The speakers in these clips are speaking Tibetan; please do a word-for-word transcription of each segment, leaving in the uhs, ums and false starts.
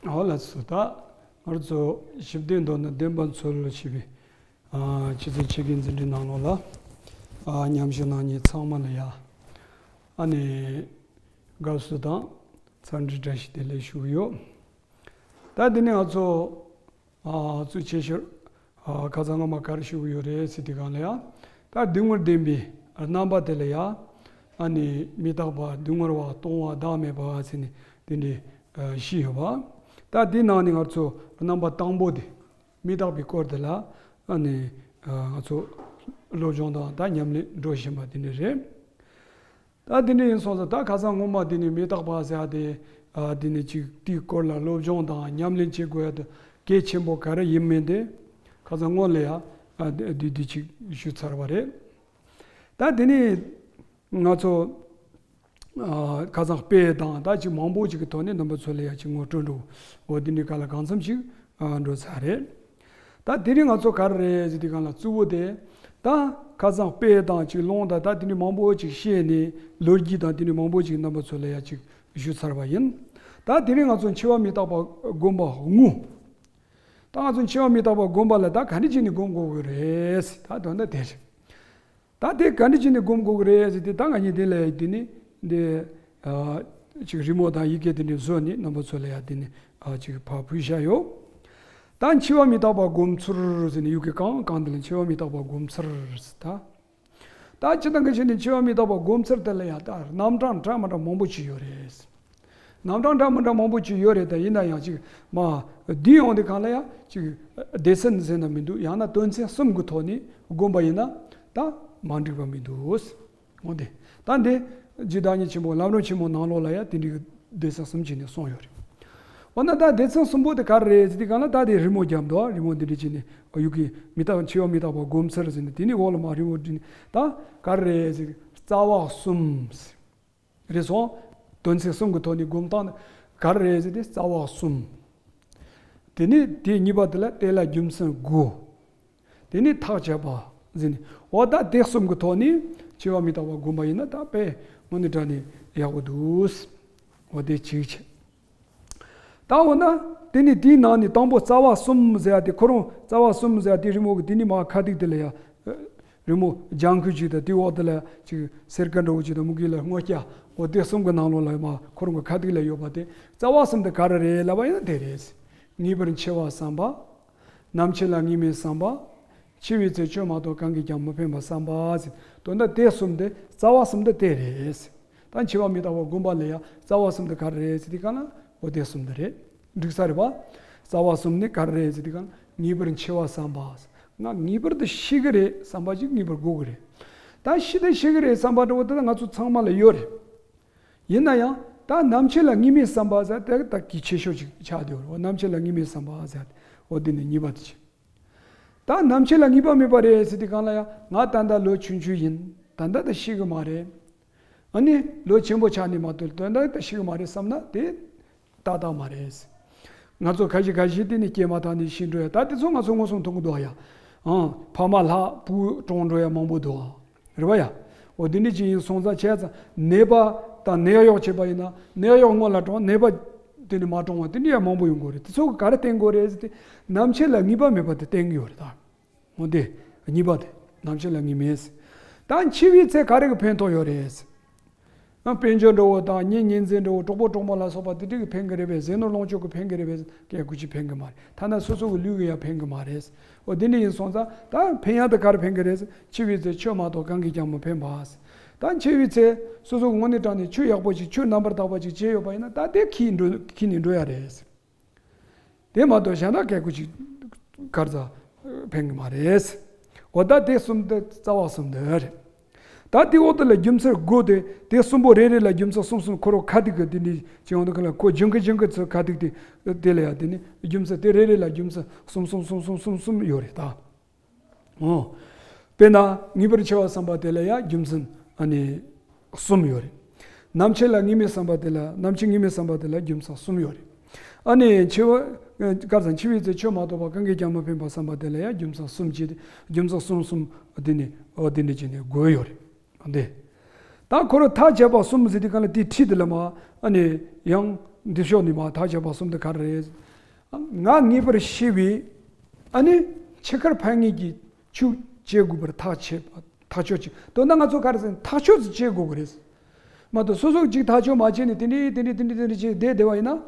ཨོ་ལགས་སོ། ད་ང་ཚོ་ཞི་བདེའི་མདོ་ནི་བདེན་པ་འཚོལ་ཞེས་པའི་ཨ་ཆོས་ཚན་ཆེད་ཀྱི་འཛིན་གྲྭའི་ནང་ལོགས་ལ་ཨ་མཉམ་ཞུགས་གནང་མཁན་ཚང་མ་ལ་ཡ་ཨ་ནི་དགའ་བསུ་དང་འཚམས་འདྲི་བཀྲ་ཤིས་བདེ་ལེགས་ཞུ་གི་ཡོད། ད་འདི་ནས་ང་ཚོ་ཨ་གཙོ་ཆེ་ཤོས་ཨ་ཁ་སང་སྔོན་མ་ག་རེ་ཞུ་གི་ཡོད་རེད་ཟེར་དུས་སྒང་ལ་ཡ། ད་སྡུག་བསྔལ་བདེན་པའི་རྣམ་པ་དེ་ལ་ཡ། ཨ་ནི་མི་རྟག་པ་སྡུག་བསྔལ་བ་སྟོང་བ་བདག་མེད་པ་ཟེར་ནས་དེ་འདྲའི་ཨ་བཞི་ཡོད་པ། ད་དེའི་ནང་ནས་ང་ཚོ་རྣམ་པ་དང་པོ་དེ་མི་རྟག་པའི་སྐོར་དེ་ལ་ཨ་ནི་ཨ་ང་ཚོ་སློབ་སྦྱོང་དང་ད་ཉམས་ལེན་འགྲོ་བཞིན་པ་དེ་འདྲ་རེད། ད་དེ་འདྲ་ཡིན་སོང་ཙང་ད་ཁ་སང་སྔོན་མ་དེ་ནས་མི་རྟག་པ་ཟེར་ཡ་དེ་ཨ་དེ་ནས་ཅིག་དེའི་སྐོར་ལ་སློབ་སྦྱོང་དང་ཉམས་ལེན་བྱེད་དགོས་ཡ་དེ་གལ་ཆེན་པོ་ག་རེ་ཡིན་མིན་དེ་ཁ་སང་སྔོན་ལ་ཡ་ཨ་དེ་དེ་དེ་ཅིག་ཞུས་ཚར་བ་རེད། ད་དེ་ནས་ང་ཚོ་ཨ་ཁ་སང་དཔེ་དང་ད་ཅིག་མང་པོ་ཅིག་གི་ཐོག་ནས་རྣམ་པ་ཚོ་ལ་ཡ་ཅིག་ངོ་སྤྲོད་འགྲོ་འོ་དེ་འདྲའི་སྐབས་ལ་གང་འཚམ་ཞིག་ཨ་འགྲོ་ཚར་རེད། ད་དེ་རིང་ང་ཚོ་ག་རེ་རེད་ཟེར་དུས་སྒང་ལ་གཙོ་བོ་དེ་ད་ཁ་སང་དཔེ་དང་ཅིག་ལུང་དང་ད་དེ་འདྲའི་མང་པོ་ཅིག་བཤད་ནས་ལོ་རྒྱུས་དང་དེ་འདྲའི་མང་པོ་ཅིག་རྣམ་པ་ཚོ་ལ་ཡ་ཅིག་ཞུས་ཚར་བ་ཡིན། ད་དེ་རིང་ང་ཚོ་འཆི་བ་མི་རྟག་པ་སྒོམ་པ་དངོས། ད་ང་ཚོ་འཆི་བ་མི་རྟག་པ་སྒོམ་པ་ལ་ད་ག་འདྲ་བྱས་ནས་སྒོམ་དགོས་ཀྱི་རེད། ད་དོན་དག་དེ་རེད། ད་དེ་ག་འདྲ་བྱས་ནས་སྒོམ་དགོས་ཀྱི་རེད་ཟེར་དུས་ད་ང་གཉིས་དེ་ལ་དེ་ནི་འདི་ཨ་ཅིག་རི་མོ་དང་ཡི་གེ་དེ་འདྲ་བཟོས་ནས་རྣམ་པ་ཚོ་ལ་ཡ་དེ་ནི་ཨ་ཅིག་ཕར་ཕུལ་བཞག་ཡོད། ད་འཆི་བ་མི་རྟག་པ་སྒོམ་ཚུལ་ཟེར་ནས་ཡི་གེ་གང་གང་དེ་ལ་འཆི་བ་མི་རྟག་པ་སྒོམ་ཚུལ་ཟེར་ད། ད་སྤྱིར་བཏང་གི་ཆ་ནས་འཆི་བ་མི་རྟག་པ་སྒོམ་ཚུལ་དེ་ལ་ཡ་ད་རྣམ་གྲངས་འདྲ་མི་འདྲ་མང་པོ་ཅིག་ཡོད་རེད། རྣམ་གྲངས་འདྲ་མི་འདྲ་མང་པོ་ཅིག་ཡོད་རེད། ད་ཡིན་ན་ཡང་ཅིག་མ་འདི་ཡོང་དུས་སྒང་ལ་ཡང་ཅིག་སྡེ་ཚན་ཟེར་ན་མི་འདུག་ཡང་ན་དོན་ཚན་གསུམ་གྱི་ཐོག་ནས་བསྒོམ་པ་ཡིན་ན་ད་མ་འགྲིག་པ་མི་འདུག་འོ་དེ་ད་འདི་རྗེ་བདག་ཉིད་ཆེན་པོ་ལམ་རིམ་ཆེན་མོ་ནང་ལོགས་ལ་ཡང་དེ་འདྲའི་སྡེ་ཚན་གསུམ་བྱས་ནས་གསུངས་ཡོད་རེད། འོ་ན་ད་སྡེ་ཚན་གསུམ་པོ་དེ་ག་རེ་རེད་ཟེར་དུས་སྒང་ལ་ད་དེ་རི་མོ་བརྒྱབ་འདུག་རི་མོ་འདི་འདྲ་བྱས་ནས་ཡི་གེ་མི་རྟག་འཆི་བ་མི་རྟག་པ་སྒོམ་ཚུལ་ཟེར་ནས་དེ་ནི་འོག་ལ་མ་རི་མོ་བྲིས་ནས་ད་ག་རེ་རེད་ཟེར་རྩ་བ་གསུམ་ཟེར། རེད་སོང་། དོན་ཚན་གསུམ་གྱི་ཐོག་ནས་སྒོམ་སྟངས་ནི་ག་རེ་རེད་ཟེར་ཏེ་རྩ་བ་གསུམ། དེ་ནས་དེ་གཉིས་པ་དེ་ལ་དེ་ལ་རྒྱུ་མཚན་དགུ། དེ་ནས་ཐག་བཅད་པ་ཟེར་ནས་འོ་ད་དེ་གསུམ་གྱི་ཐོག་ནས་འཆི་བ་མི་རྟག་པ་སྒོམ་པ་ཡིན་ན་ད་དཔེ་དངོས་གནས་དྲང་ནས་ཡག་པོ་འདུག་འོ་དེ་གཅིག་བྱས། ད་འོ་ན་དེ་ནས་དེའི་ནང་ནས་དང་པོ་རྩ་བ་གསུམ་ཟེར་ཡ་དེ་ཁོ་རང་རྩ་བ་གསུམ་ཟེར་ཡ་དེ་རི་མོ་གི་དེ་ནས་མར་ཁ་ཐུག་དེ་ལ་ཡ། རི་མོ་ལྗང་ཁུ་ཅིག་དང་དེའི་འོག་དེ་ལ་ཅིག་སེར་ཀ་འདྲ་བོ་ཅིག་དང་མུ་གེ་ལ་སྔོ་སྐྱ། འོ་དེ་གསུམ་གྱི་ནང་ལོགས་ལ་མར་ཁོ་རང་གི་ཁ་ཐུག་ལ་ཡོད་པ་དེ་རྩ་བ་གསུམ་དེ་ག་རེ་རེད་ལབ་པ་ཡིན་ན་དེ་རེད། ངེས་པར་འཆི་བ་བསམ་པ། ནམ་འཆི་ལ་ངེས་མེད་བསམ་པ། འཆི་བའི་ཚེ་ཆོས་མ་གཏོགས་གང་གིས་ཀྱང་མི་ཕན་པ་བསམ་པ་ཟེར། དོན་དག་དེ་གསུམ་དེ་རྩ་བ་གསུམ་དེ་དེ་རེད། ད་འཆི་བ་མི་རྟག་པ་སྒོམ་པ་ལ་ཡང་རྩ་བ་གསུམ་དེ་ག་རེ་རེད་ཟེར་དུས་སྒང་ལ་འོ་དེ་གསུམ་དེ་རེད། འགྲིག་ས་རེད་པ། རྩ་བ་གསུམ་ནི་ག་རེ་རེད་ཟེར་དུས་སྒང་ངེས་པར་འཆི་བ་བསམ་པ། ང་ངེས་པར་དུ་ཤི་གི་རེད་བསམ་པ་ཅིག་ངེས་པར་དགོས་ཀྱི་རེད། ད་ཤི་དང་ཤི་གི་རེད་བསམ་པ་འདྲ་བོ་དེ་ད་ང་ཚོ་ཚང་མ་ལ་ཡོད་རེད། ཡིན་ན་ཡང་ད་ནམ་འཆི་ལ་ངེས་མེད་བསམ་པ་ཟེར་དེ་ད་གལ་ཆེ་ཤོས་ཅིག་ཆགས་བསྡད་ཡོད་རེད། འོ་ནམ་འཆི་ལ་ངེས་མེད་བསམ་པ་ཟེར་འོ་དེ་ནི་གཉིས་པ་དེ་བྱས། ད་ནམ་འཆི་ལ་ངེས་པ་མེད་པ་རེད་ཟེར་དུས་སྒང་ལ་ཡང་ང་ད་ལྟ་ལོ་ཆུང་ཆུང་ཡིན། ད་ལྟ་ད་ཤི་གི་མ་རེད། ཨ་ནི་ལོ་ཆེན་པོ་ཆགས་ནས་མ་གཏོགས་ད་ལྟ་ད་ཤི་གི་མ་རེད་བསམ་ན་དེ་ཏག་ཏག་མ་རེད། ང་ཚོ་ཁ་ཤས་ཁ་ཤས་དེ་ནི་སྐྱེས་མ་ཐག་ནས་ཤི་འགྲོ་ཡ་ད་དེ་ཚོ་ང་ཚོ་མངོན་སུམ་མཐོང་གི་འདུག་ཡ། ཨང་ཕ་མ་ལྷག་བུ་གྲོངས་འགྲོ་ཡ་མང་པོ་འདུག་རེད་བ་ཡ། འོ་དེ་འདྲ་ཅིག་ཡིན་སོང་ཙང་བྱས་ཙང་ནད་པ་དང་ནད་གཡོག་བྱེད་པ་ཡིན་ན་ནད་གཡོག་སྔོན་ལ་གྲོངས་ནད་པ་དེ་ནི་མ་གྲོངས་པ་དེ་འདྲ་ཡ་མང་པོ་ཡོང་གི་རེད། དེ་ཚོ་གི་ག་རེ་བསྟན་དགོས་རེད་ཟེར་ཏེ་ནམ་འཆི་ལ་ངེས་པ་མེད་པ་དེ་བསྟན་གི་ཡོད་རེད་ད། འོ་དེ་གཉིས་པ་དེ་ནམ་འཆི་ལ་ངེས་མེད། ད་འཆི་བའི་ཚེ་ག་རེ་གི་ཕན་ཐོགས་ཡོད་རེད། ཨ་དཔལ་འབྱོར་འདྲ་བོ་དང་གཉེན་ཉེ་ཚན་འདྲ་བོ་གྲོགས་པོ་གྲོགས་མོ་ལ་སོགས་པ་དེ་འདྲ་གི་ཕན་གི་རེད་པས། ཟས་ནོར་ལོངས་སྤྱོད་ཀྱི་ཕན་གི་རེད་པས། སྐད་ཀུ་ཅི་ཕན་གི་མ་རེད། ཐ་ན་སོ་སོ་གི་ལུས་ཀྱི་ཡང་ཕན་གི་མ་རེད། འོ་དེ་འདྲ་ཡིན་སོང་ཙང་ད་ཕན་ཡག་དེ་ག་རེ་ཕན་གི་རེད། འཆི་བའི་ཚེ་ཆོས་མ་གཏོགས་གང་གིས་ཀྱང་མི་ཕན་པ། ད་འཆི་བའི་ཚེ་སོ་སོ་གི་དངོས་གནས་དྲང་གནས་ཆོས་ཡག་པོ་ཞིག་ཆོས་རྣམ་པར་དག་པ་ཞིག་བྱས་ཡོད་པ་ཡིན་ན་ད་དེ་ཁྱིས་འགྲོ་ཁྱིས་ནས་འགྲོ་ཡ་རེད། དེ་མ་གཏོགས་གཞན་དག་སྐད་ཀུ་ཅི་གར་ཟ་ཕན་གི་མ་རེད། འོ་ད་དེ་གསུམ་དེ་རྩ་བ་གསུམ་དེ་རེད། ད་དེ་འོག་དེ་ལ་རྒྱུ་མཚན་དགུ་དེ་དེ་གསུམ་པོ་རེ་རེ་ལ་རྒྱུ་མཚན་གསུམ་གསུམ་ཁོ་རང་ཁ་ཐུག་གི་དེ་འདྲ་ཅིག་ཡོང་དུས་ག་ལ་ཁོ་ཇིང་གི་ཇིང་གི་ཚུར་ཁ་ཐུག་དེ་དེ་ལ་ཡ་དེ་ནི་རྒྱུ་མཚན་དེ་རེ་རེ་ལ་རྒྱུ་མཚན་གསུམ་གསུམ་གསུམ་གསུམ་གསུམ་གསུམ་ཡོད་རེད་ད། འོ། དཔེར་ན་ངེས་པར་འཆི་བ་བསམ་པ་དེ་ལ་ཡང་རྒྱུ་མཚན་ཨ་ནི་གསུམ་ཡོད་རེད། ནམ་འཆི་ལ་ངེས་མེད་བསམ་པ་དེ་ལ་ནམ་འཆི་ངེས་མེད་བསམ་པ་དེ་ལ་རྒྱུ་མཚན་གསུམ་ཡོད་རེད། ཨ་ནི་འཆི་བ་སྐབས་སུ་འཆི་བའི་ཚེ་ཆོས་མ་གཏོགས་པ་གང་གིས་ཀྱང་མི་ཕན་པ་བསམ་པ་དེ་ལ་ཡང་རྒྱུ་མཚན་གསུམ་གྱིས་རྒྱུ་མཚན་གསུམ་གསུམ་དེ་ནི་འོ་དེ་འདྲ་བྱས་ནས་དགོས་ཡོད་རེད། འདི། ད་ཁོ་རང་ཐག་བཅད་པ་གསུམ་ཟེར་དུས་གང་ལ་དེའི་ཁྲིད་དེ་ལ་མ་ཨ་ནི་ཡང་ འདི་ཕྱོགས་ནས་མར་ཐག་བཅད་པ་གསུམ་དེ་ག་རེ་རེད། ང་ངེས་པར་ཤེས་པས། ཨ་ནི་འཆི་ཁར་ཕན་ངེས་ཀྱི་ཆོས་བྱེད་དགོས་པར་ཐག་བཅད་པ་ཐག་ཆོད་ཅིག་དོན་དག་ང་ཚོ་ག་རེ་ཟེར་ན་ཐག་ཆོད་ཙམ་བྱེད་དགོས་ཀྱི་རེད། མ་གཏོགས་སོ་སོ་གཅིག་ཐག་ཆོད་མ་བྱས་ནས་དེ་འདྲའི་དེ་འདྲའི་དེ་འདྲའི་དེ་འདྲའི་བྱས་བསྡད་བསྡད་པ་ཡིན་ན།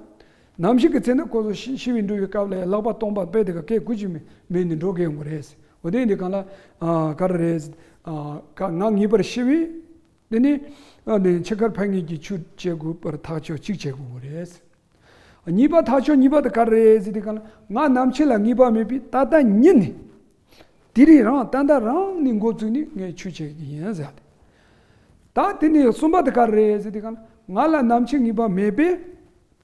ནམ་ཞིག་གི་ཚེ་ན་ཁོ་ཚོ་ཤི་ཤི་བའི་འགྲོ་བའི་སྐབས་ལ་ཡང་ལག་པ་སྟོང་པ་རྦད་དེ་ག་སྐད་དགུ་ཅིག་མེད་མེད་ནས་འགྲོ་གི་ཡོང་གི་རེད། འོ་དེ་འདི་གང་ལ་ཨ་ག་རེ་རེད། ཨ་ག་ང་ངེས་པར་ཤེས་པས། དེ་ནི་ཨ་ནི་འཆི་ཁར་ཕན་ངེས་ཀྱི་ཆོས་བྱེད་དགོས་པར་ཐག་ཆོད་ཅིག་བྱེད་དགོས་རེད། གཉིས་པ་ཐག་ཆོད་གཉིས་པ་དེ་ག་རེ་རེད་ཟེར་དུས་གང་ལ་ང་ནམ་འཆི་ལ་ངེས་པ་མེད་པས་ད་ལྟ་ཉིད་ནས། དེ་རིང་རང་ད་ལྟ་རང་ནས་འགོ་བཙུགས་ནས་ངས་ཆོས་བྱེད་ཀྱི་ཡིན་ཟེར་ཏེ། ད་དེ་ནས་གསུམ་པ་དེ་ག་རེ་རེད་ཟེར་དུས་གང་ལ་ང་ལ་ནམ་འཆི་ངེས་པ་མེད་པས།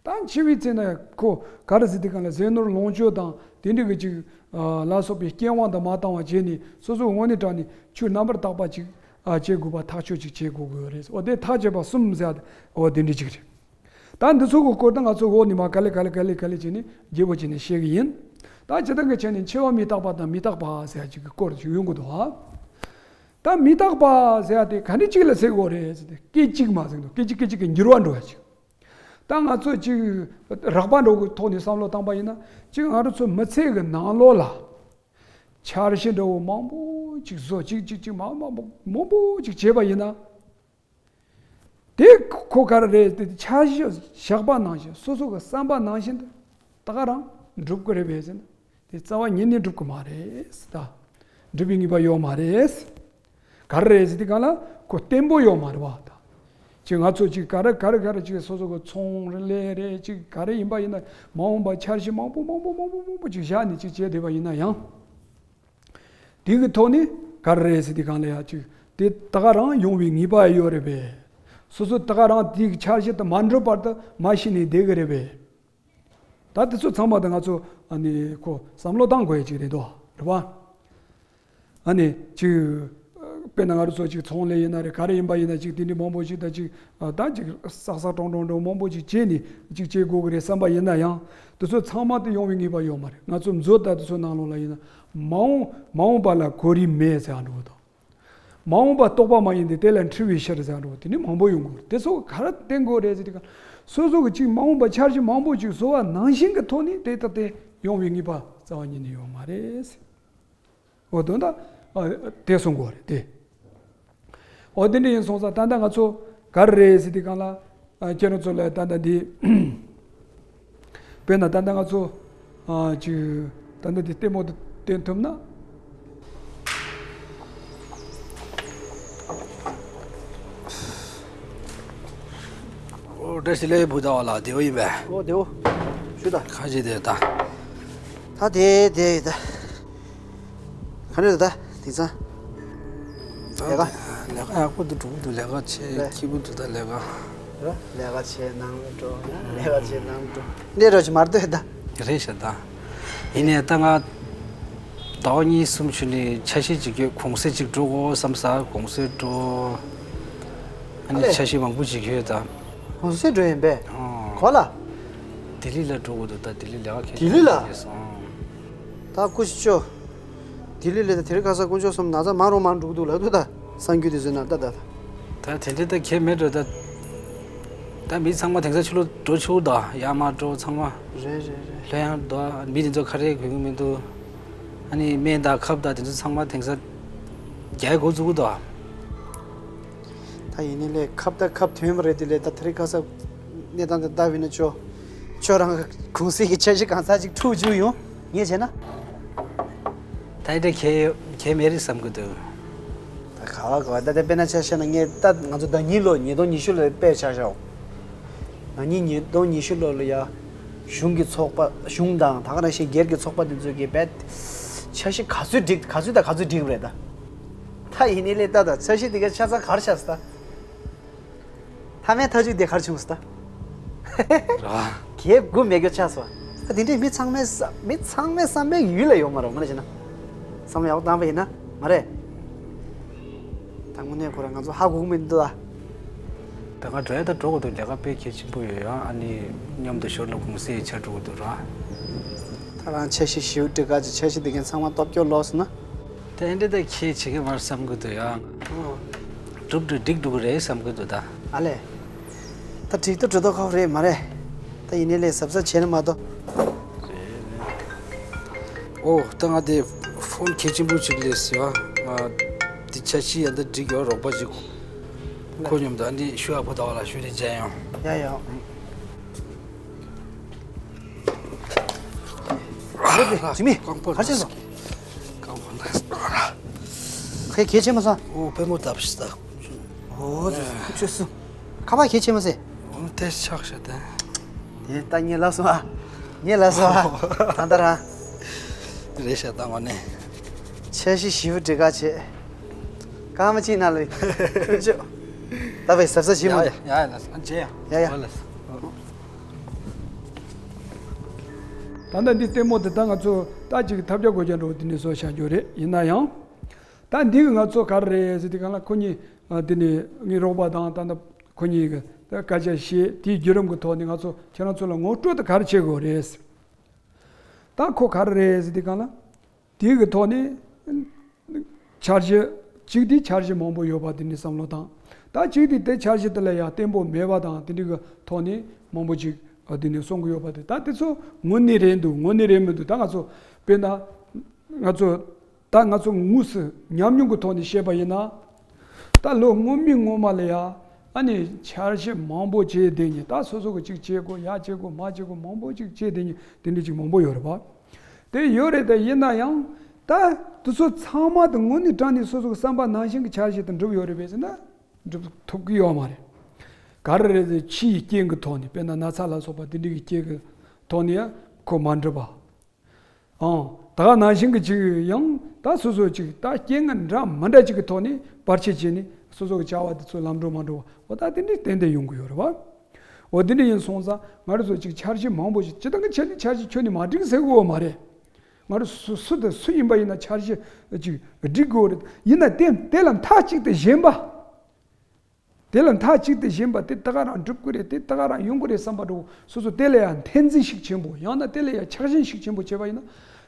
ད་འཆི་བའི་ཚེ་ན་ཁོ་ག་རེ་ཟེར་དུས་གང་ལ་ཟས་ནོར་ལོངས་སྤྱོད་དང་དེ་འདྲ་གི་ཅིག་ལ་སོགས་པའི་སྐྱེ་དབང་དུ་མ་བཏང་བ་བྱས་ནས་སོ་སོའི་ངོས་ནས་དྲངས་ནས་ཆོས་རྣམ་པར་དག་པ་ཅིག་བྱེད་དགོས་པ་ཐག་ཆོད་ཅིག་བྱེད་དགོས་ཀྱི་ཡོད་རེད། འོ་དེ་ཐག་བཅད་པ་གསུམ་ཟེར་ཏེ་འོ་དེ་འདྲ་ཅིག་རེད། ད་འདི་ཚོ་གི་སྐོར་དུ་ང་ཚོ་འོག་ནས་མར་ག་ལེ་ག་ལེ་ག་ལེ་ག་ལེ་བྱས་ནས་རྒྱས་པོ་བྱས་ནས་བཤད་གི་ཡིན། ད་སྤྱིར་བཏང་གི་ཆ་ནས་འཆི་བ་མི་རྟག་པ་དང་མི་རྟག་པ་ཟེར་ཡ་ཅིག་གི་སྐོར་ཅིག་ཡོང་གི་འདུག་ཨ། ད་མི་རྟག་པ་ཟེར་ཡ་དེ་ག་འདྲ་ཅིག་ལ་ཟེར་དགོས་རེད་ཟེར་ཏེ་སྐད་ཅིག་མ་ཟེར་འདུག་སྐད་ཅིག་སྐད་ཅིག་གི་འགྱུར་བ་འགྲོ་ཡ་ཅིག་ད་ང་ཚོ་ཅིག་རགས་པ་འགྲོ་གི་ཐོག་ནས་བསམ་བློ་བཏང་པ་ཡིན་ན་ཅིག་ང་རང་ཚོ་མི་ཚེ་གི་ནང་ལོགས་ལ་འཆར་གཞི་འདྲ་བོ་མང་པོ་ཅིག་བཟོ་ཅིག་ཅིག་ཅིག་མང་མང་པོ་མང་པོ་ཅིག་བྱས་པ་ཡིན་ན། དེ་ཁོ་ག་རེ་རེད་དེ་འཆར་གཞི་བཞག་པ་ནང་བཞིན་སོ་སོ་གི་བསམ་པ་ནང་བཞིན་དུ་ད་ག་རང་འགྲུབ་ཀྱི་རེད་པས་ཟེར་ན་དེ་རྩ་བ་ཉིད་ནས་འགྲུབ་ཀྱི་མ་རེད་ད། འགྲུབ་པའི་ངེས་པ་ཡོད་མ་རེད། ག་རེ་རེད་ཟེར་དུས་གང་ལ་ཁོ་བརྟན་པོ་ཡོད་མ་རེད་བ་ད། ཅིག་ང་ཚོ་ཅིག་ག་རེ་ག་རེ་ག་རེ་ཅིག་སོ་སོ་གི་ཚོང་རེད་ལས་རེད་ཅིག་ག་རེ་ཡིན་པ་ཡིན་ན་མ་འོངས་པ་འཆར་གཞི་མང་པོ་མང་པོ་མང་པོ་མང་པོ་ཅིག་བཞག་ནས་ཅིག་བྱས་བསྡད་པ་ཡིན་ན་ཡང་། དེ་གི་ཐོག་ནས་ག་རེ་རེད་ཟེར་དུས་གང་ལ་ཡ་ཅིག་དེ་ད་ག་རང་ཡོང་བའི་ངེས་པ་ཡོད་རེད་པས། སོ་སོ་ད་ག་རང་དེའི་འཆར་གཞི་དེ་མ་འགྲུབ་བར་དུ་མ་ཤི་ནས་བསྡད་ཀྱི་རེད་པས། ད་དེ་ཚོ་ཚང་མ་ད་ང་ཚོ་ཨ་ནི་ཁོ་བསམ་བློ་བཏང་དགོས་ཡ་ཅིག་རེད་དོ་རེད་པ། ཨ་ནི་ཅིག་དཔེར་ན་ང་རང་ཚོ་ཅིག་ཚོང་ལས་ཡིན་ན་རེད་ག་རེ་ཡིན་པ་ཡིན་ན་ཅིག་དེ་འདྲའི་མང་པོ་ཞིག་ད་ཅིག་ད་ཅིག་བསགས་བསགས་གྲོང་གྲོང་གྲོང་མང་པོ་ཅིག་བྱས་ནས་ཅིག་བྱེད་དགོས་ཀྱི་རེད་བསམ་པ་ཡིན་ན་ཡང་དེ་ཚོ་ཚང་མ་དེ་ཡོང་བའི་ངེས་པ་ཡོད་མ་རེད། ང་ཚོ་མཛོད་ད་དེ་ཚོ་ནང་ལོགས་ལ་ཡིན་ན་མ་འོངས་མ་འོངས་པ་ལ་གོ་རིམ་མེད་ཟེར་ཡ་འགྲོ་གི་འདུག་མ་འོངས་པ་རྟོགས་པ་མ་ཡིན་ཏེ་དེ་ལ་འཁྲུལ་བའི་ཕྱིར་ཟེར་འགྲོ་དེ་ནི་མང་པོ་ཡོང་གི་རེད། དེ་ཚོ་ག་རེ་བསྟན་དགོས་རེད་ཟེར་དུས་སོ་སོ་གི་ཅིག་མ་འོངས་པ་འཆར་གཞི་མང་པོ་ཅིག་བཟོ་བ་ནང་བཞིན་གི་ཐོག་ནས་དེ་ལྟ་སྟེ་ཡོང་བའི་ངེས་པ་རྩ་བ་ཉིད་ནས་ཡོད་མ་རེད། འོ་དོན་དག་དེ་གསུང་དགོས་རེད་དེ། འོ་དེ་འདྲ་ཡིན་སོང་ཙང་ད་ལྟ་ང་ཚོ་ག་རེ་རེད་ཟེར་དུས་གང་ལ། ཨ་ཁྱེད་རང་ཚོ་ལ་ད་ལྟ་འདི། དཔེར་ན་ད་ལྟ་ང་ཚོ་ཨ་ཅིག་ད་ལྟ་འདི་ལྟད་མོ་འདི་སྟོན་ཐུབ་ན། ཨོ་བཀྲ་ཤིས་བདེ་ལེགས་བུ་དང་བ་ལ་བདེ་བོ་ཡིན་པས། ཨོ་བདེ་བོ། ཞུ་ད། ཁ་ཅིག་བདེ་ད། ད་བདེ་བདེ་ཡོད་ད། ག་འདྲ་རེད་ད་དེང་སང་། ལས་ཀ། ལས་ཀ་ཡག་པོ་འདུག་འགྲོ་གི་འདུག་ལས་ཀ་བྱེད་ལས། སྐྱིད་པོ་འདུག་ད་ལས་ཀ། ལས་ཀ་བྱེད་ནང་ལ་འགྲོ་ཡང་ལས་ཀ་བྱེད་ནང་འགྲོ་འདྲེ་རོ་ཅིག་མར་ལྟོས་ད། རེད་ཤག་ད། ཡིན་ནའི་ད་ང་ཟླ་བ་གཉིས་གསུམ་ཞུ་ནས་འཆར་གཞི་ཅིག་ཡོད། གུང་སེང་ཅིག་འགྲོ་དགོས་བསམ་ས་གུང་སེང་འགྲོ། ཨ་ནི་ཨ་ལས། འཆར་གཞི་མང་པོ་ཅིག་ཡོད་ད། གུང་སེང་འགྲོ་ཡིན་པས། ཨོ། ག་ལ། ལྡི་ལི་ལ་འགྲོ་དགོས་འདུག་ད་ལྡི་ལི་ལས་ཀ་གལ་ལྡི་ལི་ལ། ཆེན་པོ་སོང་། ད་སྐུ་མཁྱེན། ལྡི་ལི་ལ་ད་དེ་རིང་ཁ་སང་དཀོན་མཆོག་གསུམ་ན་ཚ་མང་རུ་མང་འགྲོ་གི་འདུག་ལབ་འདུག་ད་གསར་འགྱུར་དེ་ཚོའི་ནང་ལྟ་ད་ད། ད་དེ་འདྲ་ད་གལ་མེད་འགྲོ་ད། ད་མི་ཚང་མ་དེང་སང་ཕྱི་ལོགས་འགྲོ་ཆོག་ད་ཡར་མར་འགྲོ་ཚང་མ། རེད་རེད་རེད། ལྷོད་ཡངས་འདུག་མི་དེ་ཚོ་ཁ་རས་གོན་གི་མི་འདུག་ཨ་ནི་སྨན་དང་ཁབ་དང་དེ་ཚོ་ཚང་མ་དེང་སང་རྒྱག་འགོ་བཙུགས་འདུག་ད་ཡིན་ནའི་ལས་ཁབ་ད་ཁབ་ཐོན་པ་རེད་དེ་ལས་ད་དེ་རིང་ཁ་སང་གནས་སྟངས་དེ་ལྟ་བས་ན་ཁྱོད། ཁྱོད་རང་གི་གུང་སེང་གི་འཆར་གཞི་གང་ཚང་ཅིག་འཁྲུག་བཅུག་ཡོང་ངས་བྱས་ན། ད་ཡིན་ད་གལ་གལ་མེད་རེད་བསམ་གི་འདུག་ད་ག་བ་ག་བ་ད་ལྟ་དཔེར་ན་ཆ་བཞག་ན་ངས་ད་ང་ཚོ་ཟླ་ཉིན་ལོ་ཉིས་སྟོང་ཉི་ཤུ་ལོ་དཔེ་ཆ་བཞག་ཟླ་ཉིན་ཉིས་སྟོང་ཉི་ཤུ་ལོ་ལ་ཡ། གཞུང་གི་ཚོགས་པ་གཞུང་དང་ད་ག་ནང་བཞིན་སྒེར་གྱི་ཚོགས་པ་དེ་ཚོས་ཀྱི་བེད། འཆར་གཞི་ག་ཚོད་འགྲིག་ག་ཚོད་དང་ག་ཚོད་འགྲིག་རེད་ད། ད་ཡིན་ནའི་ལས་ད་ད་འཆར་གཞི་དེ་ག་ཆ་ཚང་གར་ཆགས་སོང་ད། མཐའ་མའི་མཐའ་མཇུག་དེ་གར་བྱུང་སོང་ད། ར། གས་དགུ་མེད་རྒྱུ་ཆགས་སོང་། ད་དེ་འདྲའི་མི་ཚང་མའི་བསམ་མི་ཚང་མའི་བསམ་པའི་ཡུལ་ལ་ཡོད་མ་རེད་མ་རེད་བྱས་ན། བསམ་བློ་ཡག་པོ་བཏང་བ་ཡིན་ན་མ་རེད། ད་དངོས་གནས་ཁོ་རང་ང་ཚོ་ཧ་གོ་གི་མི་འདུག་ད། ད་ང་འགྲོ་ཡ་ད་འགྲོ་དགོས་འདུག་ལས་ཀ་དཔེ་གལ་ཆེན་པོ་ཡོད་ཡ། ཨ་ནི་མཉམ་དུ་ཞོར་ལ་གུང་སེང་ཆ་འགྲོ་དགོས་འདུག་ར། ད་རང་འཆར་གཞི་ཞིའུ་འབྲི་ག་ཅིག་འཆར་གཞི་དེ་གའི་ཚང་མ་སྟོབས་སྐྱོར་ལོག་སོང་ན། ད་ཨེ་འདྲ་ད་ཁྱེད་བྱེད་ཀྱི་མར་བསམ་གི་འདུག་ཡ། ཨོ། འགྲུབ་འགྲུབ་འགྲིག་འགྲོ་གི་རེད་བསམ་གི་འདུག་ད། ཨ་ལས། ད་འགྲིག་ཏུ་འགྲོ་ཐུབ་ཁག་རེད་མ་རེད། ད་ ད་ཡིན་ནའི་ལས་གཟབ་གཟབ་བྱས་ན་མ་གཏོགས། ཨོ། ད་ང་དེ་ཕོན་གལ་ཆེན་པོ་ཅིག་སླེབས་སོང་ཨ། ང་དེ་འཆར་གཞི་ཡང་ད་འགྲིག་ཡོད། རོགས་པ་ཅིག་ཁོ་མཉམ་དུ་ཨ་ནི་ཞུ་ཡག་པོ་ད་བ་ལ་ཞུ་རེ་མཇལ་ཡོང་། ཡ་ཡ། ཨ་ལེ་ཇི་མི། གང་པོ་ག་རེ་བྱས་སོང་། གང་པོ་ན། ཁོས་གལ་ཆེ་མ་སོང་། ཨོ་པད་མོ་བཏབ་ཤི་ད། ཨོ་ཆོས་སུ། ཁ་པར་གལ་ཆེ་མ་སོང་། ཨོ་དེ་ཆག་ཤ་དེ། དེ་ད་ངས་ལབ་སོང་ཨ། ངས་ལབ་སོང་ཨ། ད་ལྟ་རང་། རེད་ཤ་ད་ངོ་ནས། འཆར་གཞི་ཞིབ་འབྲི་ག་བྱེད། སྐར་མ་གཅིག་ནང་ལ། ཁྱོད་ཆོས། ད་བས་གཟབ་གཟབ་བྱེད་མ། ཡ་ཡ་ཡ་ལ་ས་ཇེ་ཡ། ཡ་ཡ། ཨོ་ལ་ས། ད་ལྟ་འདི་ལྟད་མོ་དེ་ད་ང་ཚོ་ད་ཅིག་ཐབས་བརྒྱ་སྒོ་བརྒྱ་འགྲོ་འདི་ནས་བཟོ་བྱ་རྒྱུ་རེད། ཡིན་ན་ཡང་། ད་འདི་གི་ང་ཚོ་ག་རེ་རེད་ཟེར་དུས་གང་ལ་ཁོ་གཉིས་འདི་ནས་ངའི་རོགས་པ་དང་ད་ལྟ་ཁོ་གཉིས་གི་ད་སྐད་ཆ་བཤད་དེའི་བརྒྱུད་རིམ་གི་ཐོག་ནས་ང་ཚོ་ཁྱེད་རང་ཚོ་ལ་ངོ་སྤྲོད་དེ་ག་རེ་བྱེད་དགོས་རེད། ད་ཁོ་ག་རེ་རེད་ཟེར་དུས་གང་ལ། དེའི་གི་ཐོག་ནས་འཆར་གཞི་གཅིག་དེ་འཆར་གཞི་མང་པོ་ཡོད་པ་དེ་ནས་བསམ་བློ་བཏང་། ད་གཅིག་དེ་དེ་འཆར་གཞི་དེ་ལ་ཡང་བརྟན་པོ་མེད་པ་དང་དེ་འདྲའི་གི་ཐོག་ནས་མང་པོ་ཅིག་དེ་ནས་གསུང་གི་ཡོད་པ་དེ་ད་དེ་ཚོ་དངོས་གནས་རེད་འདུག་དངོས་གནས་རེད་མི་འདུག་ད་ང་ཚོ་དཔེར་ན་ང་ཚོ་ད་ང་ཚོ་དངོས་སུ་ཉམས་མྱོང་གི་ཐོག་ནས་བཤད་པ་ཡིན་ན། ད་ལོ་སྔོན་མའི་སྔོན་མ་ལ་ཡ་ཨ་ནི་འཆར་གཞི་མང་པོ་བྱས་བསྡད་ནས་ད་སོ་སོ་གི་གཅིག་བྱེད་དགོས། ཡ་བྱེད་དགོས། མ་བྱེད་དགོས། མང་པོ་ཅིག་བྱས་བསྡད་ནས་དེ་འདྲ་ཅིག་མང་པོ་ཡོད་རེད་པ། དེ་ཡོད་རེད། དེ་ཡིན་ན་ཡང་ད་དེ་ཚོ་ཚང་མ་དེ་དངོས་གནས་དྲང་གནས་སོ་སོ་གི་བསམ་པ་ནང་བཞིན་གྱི་འཆར་གཞི་དེ་འགྲུབ་ཡོད་རེད་པས་ཟེར་ན་འགྲུབ་ཐུབ་ཀྱི་ཡོད་མ་རེད། ག་རེ་རེད་ཟེར་ཕྱི་ཡི་རྐྱེན་གྱི་ཐོག་ནས་དཔེར་ན་ན་ཚ་ལ་སོགས་པ་དེ་འདྲ་གི་རྐྱེན་གྱི་ཐོག་ནས་ཡང་ཁོ་མ་འགྲུབ་པ། ཨང་། ད་ག་ནང་བཞིན་གྱི་ཅིག་ཡང་ད་སོ་སོ་ཅིག་ད་རྐྱེན་ངན་འདྲ་མི་འདྲ་ཅིག་གི་ཐོག་ནས་བར་ཆད་བྱས་ནས་སོ་སོ་གི་བྱ་བ་དེ་ཚོ་ལམ་འགྲོ་མ་འགྲོ་བ་འོ་ད་དེ་འདྲ་ཏན་ཏན་ཡོང་གི་ཡོད་རེད་བ། འོ་དེ་འདྲ་ཡིན་སོང་ཙང་ང་རང་ཚོ་ཅིག་འཆར་གཞི་མང་པོ་ཞིག་སྤྱིར་བཏང་གི་ཆ་ནས་འཆར་གཞི་ཁྱོན་ནས་མ་འགྲིག་ཟེར་གི་ཡོད་མ་རེད། ང་རང་སུ་སུ་དང་སུ་ཡིན་པ་ཡིན་ན་འཆར་གཞི་ཅིག་འགྲིག་དགོས་རེད། ཡིན་ན་དེ་དེ་ལ་མཐའ་གཅིག་ཏུ་ཞེན་པ། དེ་ལ་མཐའ་གཅིག་ཏུ་ཞེན་པ་དེ་ད་ག་རང་འགྲུབ་ཀྱི་རེད། དེ་ད་ག་རང་ཡོང་གི་རེད་བསམ་པ་འགྲོ། སོ་སོ་དེ་ལ་ཡང་འཐེན་འཛིན་ཤུགས་ཆེན་པོ་ཡང་ན་དེ་ལ་ཡང་ཆགས་ཞེན་ཤུགས་ཆེན་པོ་བྱས་པ་ཡིན་ན་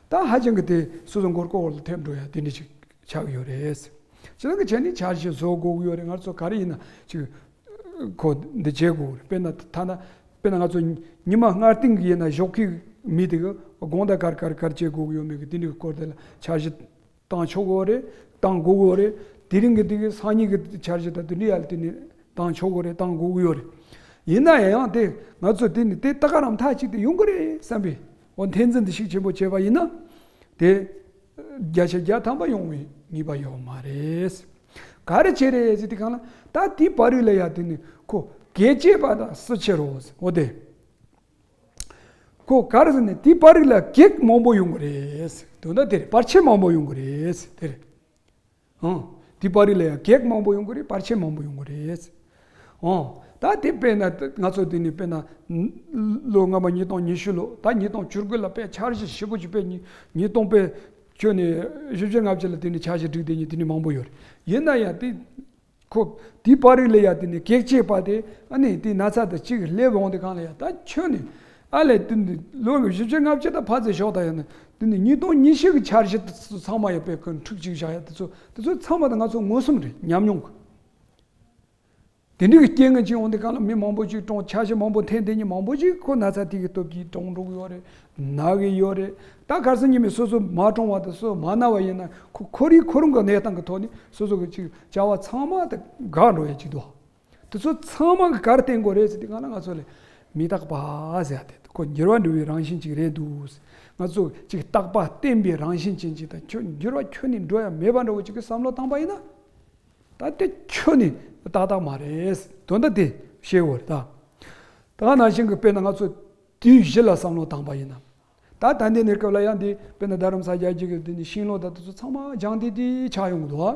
ད་ཧ་ཅང་གི་དེ་སོ་སོ་མགོ་སྐོར་ལ་ཐེབས་འགྲོ་ཡ་དེ་འདྲ་ཞིག་ཆགས་ཡོད་རེད། ཅི་ལ་གི་བྱས་ནས་འཆར་གཞི་བཟོ་དགོས་ཀྱི་ཡོད་རེད། ང་ཚོ་ག་རེ་ཡིན་ན་ཅིག་ཁོ་འདི་བྱེད་དགོས་རེད། དཔེར་ན་ཐ་ན་དཔེར་ན་ང་ཚོ་ཉི་མ་སྔ་རྟིང་གི་ཡིན་ན་ཞོགས་ཀའི་མི་དེ་གི་དགོང་དག་གར་གར་གར་བྱེད་དགོས་ཀྱི་ཡོད་མེད་གི་དེ་འདྲའི་སྐོར་དེ་ལ་འཆར་གཞི་བཏང་ཆོག་གི་རེད། བཏང་དགོས་ཀྱི་རེད། དེ་རིང་གི་དེ་གི་སང་ཉིན་གི་འཆར་གཞི་དང་དེ་འདྲའི་ཡ་ལ་དེ་ནི་བཏང་ཆོག་གི་རེད། བཏང་དགོས་ཀྱི་ཡོད་རེད། ཡིན་ན་ཡང་དེ་ང་ཚོ་དེ་ནི་དེ་ད་ག་རང་མཐའ་གཅིག་ཏུ་ཡོང་གི་རེད་བསམ་པའི་འོ་འཐེན་འཛིན་དེ་ཤུགས་ཆེན་པོ་བྱས་པ་ཡིན་ན་དེ་བརྒྱ་ཆ་བརྒྱ་ཐམ་པ་ཡོང་བའི་ངེས་པ་ཡོད་མ་རེད། ག་རེ་བྱས་རེད་ཟེར་དུས་གང་ལ་ད་དེའི་བར་རིགས་ལ་ཡ་དེ་ནི་ཁོ་གེགས་བྱེད་པ་དང་སུ་ཕྱིར་རོ་འོ་དེ། ཁོ་ག་རེ་ཟེར་ནས་དེའི་བར་རིགས་ལ་གེགས་མང་པོ་ཡོང་གི་རེད། དོན་དག་དེ་རེད། བར་ཆད་མང་པོ་ཡོང་གི་རེད། དེ་རེད། ཨང་། དེའི་བར་རིགས་ལ་ཡང་གེགས་མང་པོ་ཡོང་གི་རེད། བར་ཆད་མང་པོ་ཡོང་གི་རེད། ཨང་། ད་དེ་དཔེར་ན་ང་ཚོ་དེ་ནི་དཔེར་ན་ལོ་སྔ་མ་ཉིས་སྟོང་ཉི་ཤུ་ལོ་ད་ཉིས་སྟོང་བཅུ་དགུ་ལ་དཔེ་འཆར་གཞི་ཞིབ་པོ་ཅིག་དཔེ་ཉིས་ཉིས་སྟོང་དཔེ་ཁྱོན་ནས་བཞི་བཅུ་ལྔ་བཅུ་ལ་དེ་ནི་འཆར་གཞི་སྒྲིག་བསྡད་མཁན་དེ་ནི་མང་པོ་ཡོད་རེད། ཡིན་ན་ཡང་དེ། ཁོ་དེའི་བར་རིགས་ལ་ཡ་དེ་ནི་གེགས་བྱེད་པ་དེ་ཨ་ནི་དེའི་ན་ཚ་དང་གཅིག་སླེབས་འོང་དེ་གང་ལ་ཡ་ད་ཁྱོད་ནི་ཨ་ལས་དེ་ནི་ལོ་བཞི་བཅུ་ལྔ་བཅུ་དང་ཕར་ཚད་ཞོག་ད་ཡ་ནི་དེ་ནི་ཉིས་སྟོང་ཉི་ཤུ་གི་འཆར་གཞི་དེ་ཚོ་ཚང་མ་ཡ་དཔེ་ཀུན་འཁྲུག་ཅིག་བཞག་ཡ་དེ་ཚོ་དེ་ཚོ་ཚང་མ་དང་ང་ཚོ་མངོན་སུམ་རེད་ཉམས་མྱོང་གི། དེ་འདྲའི་གི་རྐྱེན་ངན་ཅིག་འོང་དེ་གང་ལ་མི་མང་པོ་ཅིག་གྲོངས་འཆར་གཞི་མང་པོ་འཐེན་དེ་ཉིད་མང་པོ་ཅིག་ཁོ་ན་ཚ་དེ་གི་སྟོབས་ཀྱིས་གྲོངས་འགྲོ་གི་ཡོད་རེད། ན་གི་ཡོད་རེད། ད་གར་སོང་ཉི་མའི་སོ་སོ་མ་གྲོངས་པ་དང་སོ་མ་ན་བ་ཡིན་ན་ཁོ་ཁོ་རའི་ཁོ་རང་གི་གནས་སྟངས་ཀྱི་ཐོག་ནས་སོ་སོ་གི་ཅིག་བྱ་བ་ཚང་མ་དེ་འགག་འགྲོ་ཡ་ཅིག་འདུག་དེ་ཚོ་ཚང་མ་གི་གར་བརྟེན་དགོས་རེད་ཟེར་དེ་གང་ལ་ང་ཚོ་ལས་མི་རྟག་པ་ཟེར་ཡ་དེ་ཁོ་འགྱུར་བ་འགྲོ་བའི་རང་བཞིན་ཅིག་རེད་འདུག་ང་ཚོ་ཅིག་རྟག་པ་བརྟན་པའི་རང་བཞིན་ཅན་ཅིག་དང་ཁྱོད་འགྱུར་བ་ཁྱོན་ནས་འགྲོ་ཡ་མེད་པ་འདྲ་བོ་ཅིག་གི་བསམ་བློ་བཏང་པ་ཡིན་ན། ད་དེ་ཁྱོན་ནས་ཏག་ཏག་མ་རེད། དོན་དག་དེ་ཤེས་དགོས་རེད་ད། ད་ག་ནང་བཞིན་གྱི་དཔེར་ན་ང་ཚོ་དུས་བཞི་ལ་བསམ་བློ་བཏང་པ་ཡིན་ན། ད་ད་ལྟའི་གནས་སྐབས་ལ་ཡང་འདི་དཔེར་ན་རྡ་རམ་ས་རྒྱ་རྒྱུད་ཀྱི་འདི་ནི་ཤིང་ལོ་ད་དེ་ཚོ་ཚང་མ་ལྗང་ཐིང་ཐིང་ཆགས་ཡོང་གི་འདུག་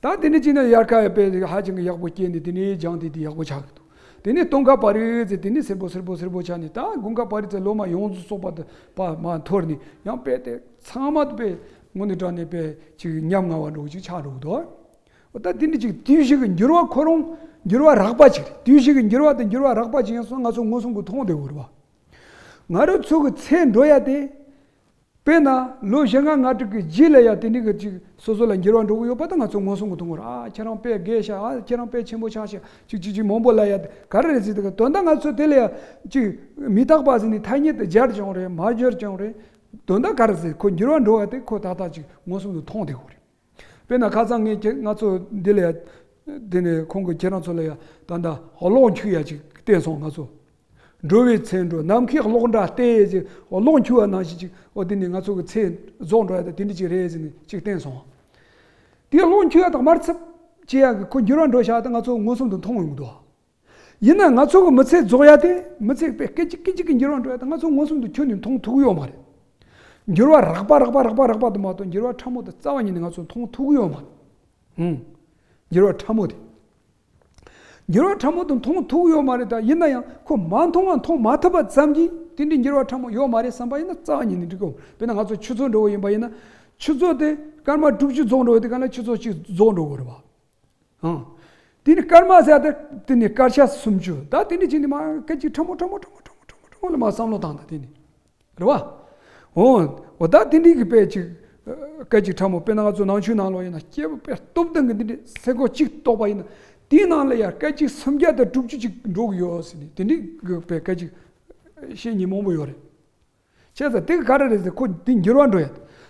ད་དེ་ནི་ཅི་ན་དབྱར་ཁ་ཡ་དཔེ་ཧ་ཅང་གི་ཡག་པོ་སྐྱེས་ནས་དེ་ནི་ལྗང་ཐིང་ཐིང་ཡག་པོ་ཆགས་ཀྱི་འདུག་དེ་ནི་སྟོན་ཁ་བར་རིས་ཚེ་དེ་ནི་སེར་པོ་སེར་པོ་སེར་པོ་ཆགས་ནས་ད་དགུན་ཁ་བར་རིས་ཚེ་ལོ་མ་ཡོངས་སུ་རྫོགས་པ་དེ་པ་མ་འཐོར་ནས་ཡང་དཔེ་དེ་ཚང་མ་དཔེ་དངོས་གནས་དྲང་གནས་དཔེ་ཅིག་ཉམ་ང་བ་འདྲ་བོ་ཅིག་ཆགས་འགྲོ་གི་འདུག་འོ་ད་དེ་འདྲ་ཅིག་དུས་བཞི་གི་འགྱུར་བ་ཁོ་རང་འགྱུར་བ་རགས་པ་ཅིག་རེད། དུས་བཞི་གི་འགྱུར་བ་དེ་འགྱུར་བ་རགས་པ་ཅིག་ཡིན་སོང་ང་ཚོ་མངོན་སུམ་གྱིས་མཐོང་བསྡད་ཡོད་རེད་བ། ང་རང་ཚོ་གི་ཚེ་འགྲོ་ཡ་དེ་ དཔེར་ན་ལོ་བཞི་ལྔ་ལྔ་དྲུག་གི་རྗེས་ལ་ཡ་དེ་འདྲའི་གི་ཅིག་སོ་སོ་ལ་འགྱུར་བ་འགྲོ་གི་ཡོད་པ་ད་ང་ཚོ་མངོན་སུམ་གྱིས་མཐོང་གི་རེད། ཨ་ཁྱེད་རང་དཔེ་རྒས་ཤག་ཨ་ཁྱེད་རང་དཔེ་ཆེན་པོ་ཆགས་ཤག་ཅིག་ཅིག་ཅིག་མང་པོ་ལབ་ཡ་དེ་ག་རེ་རེད་ཟེར་དུས་དོན་དག་ང་ཚོ་དེ་ལ་ཡ་ཅིག་མི་རྟག་པ་ཟེར་ནས་ཐ་སྙད་དེ་སྦྱར་ཀྱང་རེད། མ་སྦྱར་ཀྱང་རེད། དོན་དག་ག་རེ་ཟེར། ཁོ་འགྱུར་བ་འགྲོ་བ་དེ་ཁོ་ཏག་ཏག་ཅིག་མངོན་སུམ་དུ་མཐོང་བསྡད་ཡོད་རེད། དཔེར་ན་ཁ་སང་ངས་ཁྱེད་ང་ཚོ་འདི་ལ་ཡ་དེ་ནས་ཁོང་གིས་ཁྱེད་རང་ཚོ་ལ་ཡ་ད་ལྟ་གློག་འཁྱུག་ཡ་ཅིག་བསྟན་སོང་། ང་ཚོ་འགྲོ་བའི་ཚེ་འགྲོ་ནམ་མཁའི་གློག་འདྲ་སྟེ་ཅིག་གློག་འཁྱུག་པ་ནང་བཞིན་ཅིག་འོ་དེ་ནི་ང་ཚོ་གི་ཚེ་རྫོགས་འགྲོ་ཡ་ད་དེ་འདྲ་ཅིག་རེད་ཟེར་ནས་ཅིག་བསྟན་སོང་། དེ་གློག་འཁྱུག་ཡ་དང་མར་ཚབ་བྱེད་ཡ་གི་ཁོ་འགྱུར་བ་འགྲོ་ཤག་ད་ང་ཚོ་མངོན་སུམ་དུ་མཐོང་ཡོང་གི་འདུག་ཡིན་ན་ང་ཚོ་གི་མི་ཚེ་རྫོགས་ཡ་དེ་མི་ཚེ་དཔེ་སྐད་ཅིག་སྐད་ཅིག་གི་འགྱུར་བ་འགྲོ་ཡ་ད་ང་ཚོ་མངོན་སུམ་དུ་ཁྱོན་ནས་མཐོང་ཐུབ་ཀྱི་ཡོད་མ་རེད། འགྱུར་བ་རགས་པ་རགས་པ་རགས་པ་རགས་པ་དུ་མ་གཏོགས་འགྱུར་བ་ཕྲ་མོ་དེ་རྩ་བ་ཉིད་ནས་ང་ཚོ་མཐོང་ཐུབ་ཀྱི་ཡོད་མ་རེད། ཧུམ། འགྱུར་བ་ཕྲ་མོ་དེ། འགྱུར་བ་ཕྲ་མོ་དེ་མཐོང་ཐུབ་ཀྱི་ཡོད་མ་རེད། ད་ཡིན་ན་ཡང་ཁོ་མ་མཐོང་བ་མཐོང་མ་ཐུབ་པ་ཙམ་གྱིས་དེ་འདྲའི་འགྱུར་བ་ཕྲ་མོ་ཡོད་མ་རེད་བསམ་པ་ཡིན་ན་རྩ་བ་ཉིད་ནས་འགྲིག་གི་མ་རེད། དཔེར་ན་ང་ཚོ་ཆུ་མཛོད་འགྲོ་བ་ཡིན་པ་ཡིན་ན་ཆུ་མཛོད་དེ་སྐར་མ་དྲུག་ཅུ་རྫོགས་འགྲོ་བའི་དུས་གང་ལ་ཆུ་མཛོད་གཅིག་རྫོགས་འགྲོ་གི་རེད་བ། ཨང་། དེ་ནི་སྐར་མ་ཟེར་ཏེ་དེ་ནི་སྐར་ཆ་སུམ་ཅུ་ད་དེ་འདྲ་བྱས་ནས་མ་སྐད་ཅིག་ཕྲ་མོ་ཕྲ་མོ་ཕྲ་མོ་ཕྲ་མོ་ཕྲ་མོ་ཕྲ་མོ་ལ་མ་བསམ་བློ་བཏང་ད་དེ་ནི་རེད་བ། འོ་འོ་ད་དེ་འདྲའི་གི་དཔེ་ཅིག་སྐད་ཅིག་ཕྲ་མོ་དཔེར་ན་ང་ཚོ་ནང་ཆོས་ནང་ལོགས་ཡིན་ན་སྐྱེས་བུ་དཔེ་སྟོབས་ལྡན་གི་འདི་འདྲའི་སེ་གོལ་གཅིག་གཏོགས་པ་ཡིན་ན་དེའི་ནང་ལ་ཡང་སྐད་ཅིག་སུམ་བརྒྱ་དང་དྲུག་ཅུ་ཅིག་འགྲོ་གི་ཡོད་ཟེར་ནས་དེ་འདྲའི་གི་དཔེ་སྐད་ཅིག་བཤད་མཁན་མང་པོ་ཡོད་རེད། བྱས་ཙང་དེ་ག་ག་རེ་རེད་ཟེར། ཁོ་འདི་འགྱུར་བ་འགྲོ་ཡ།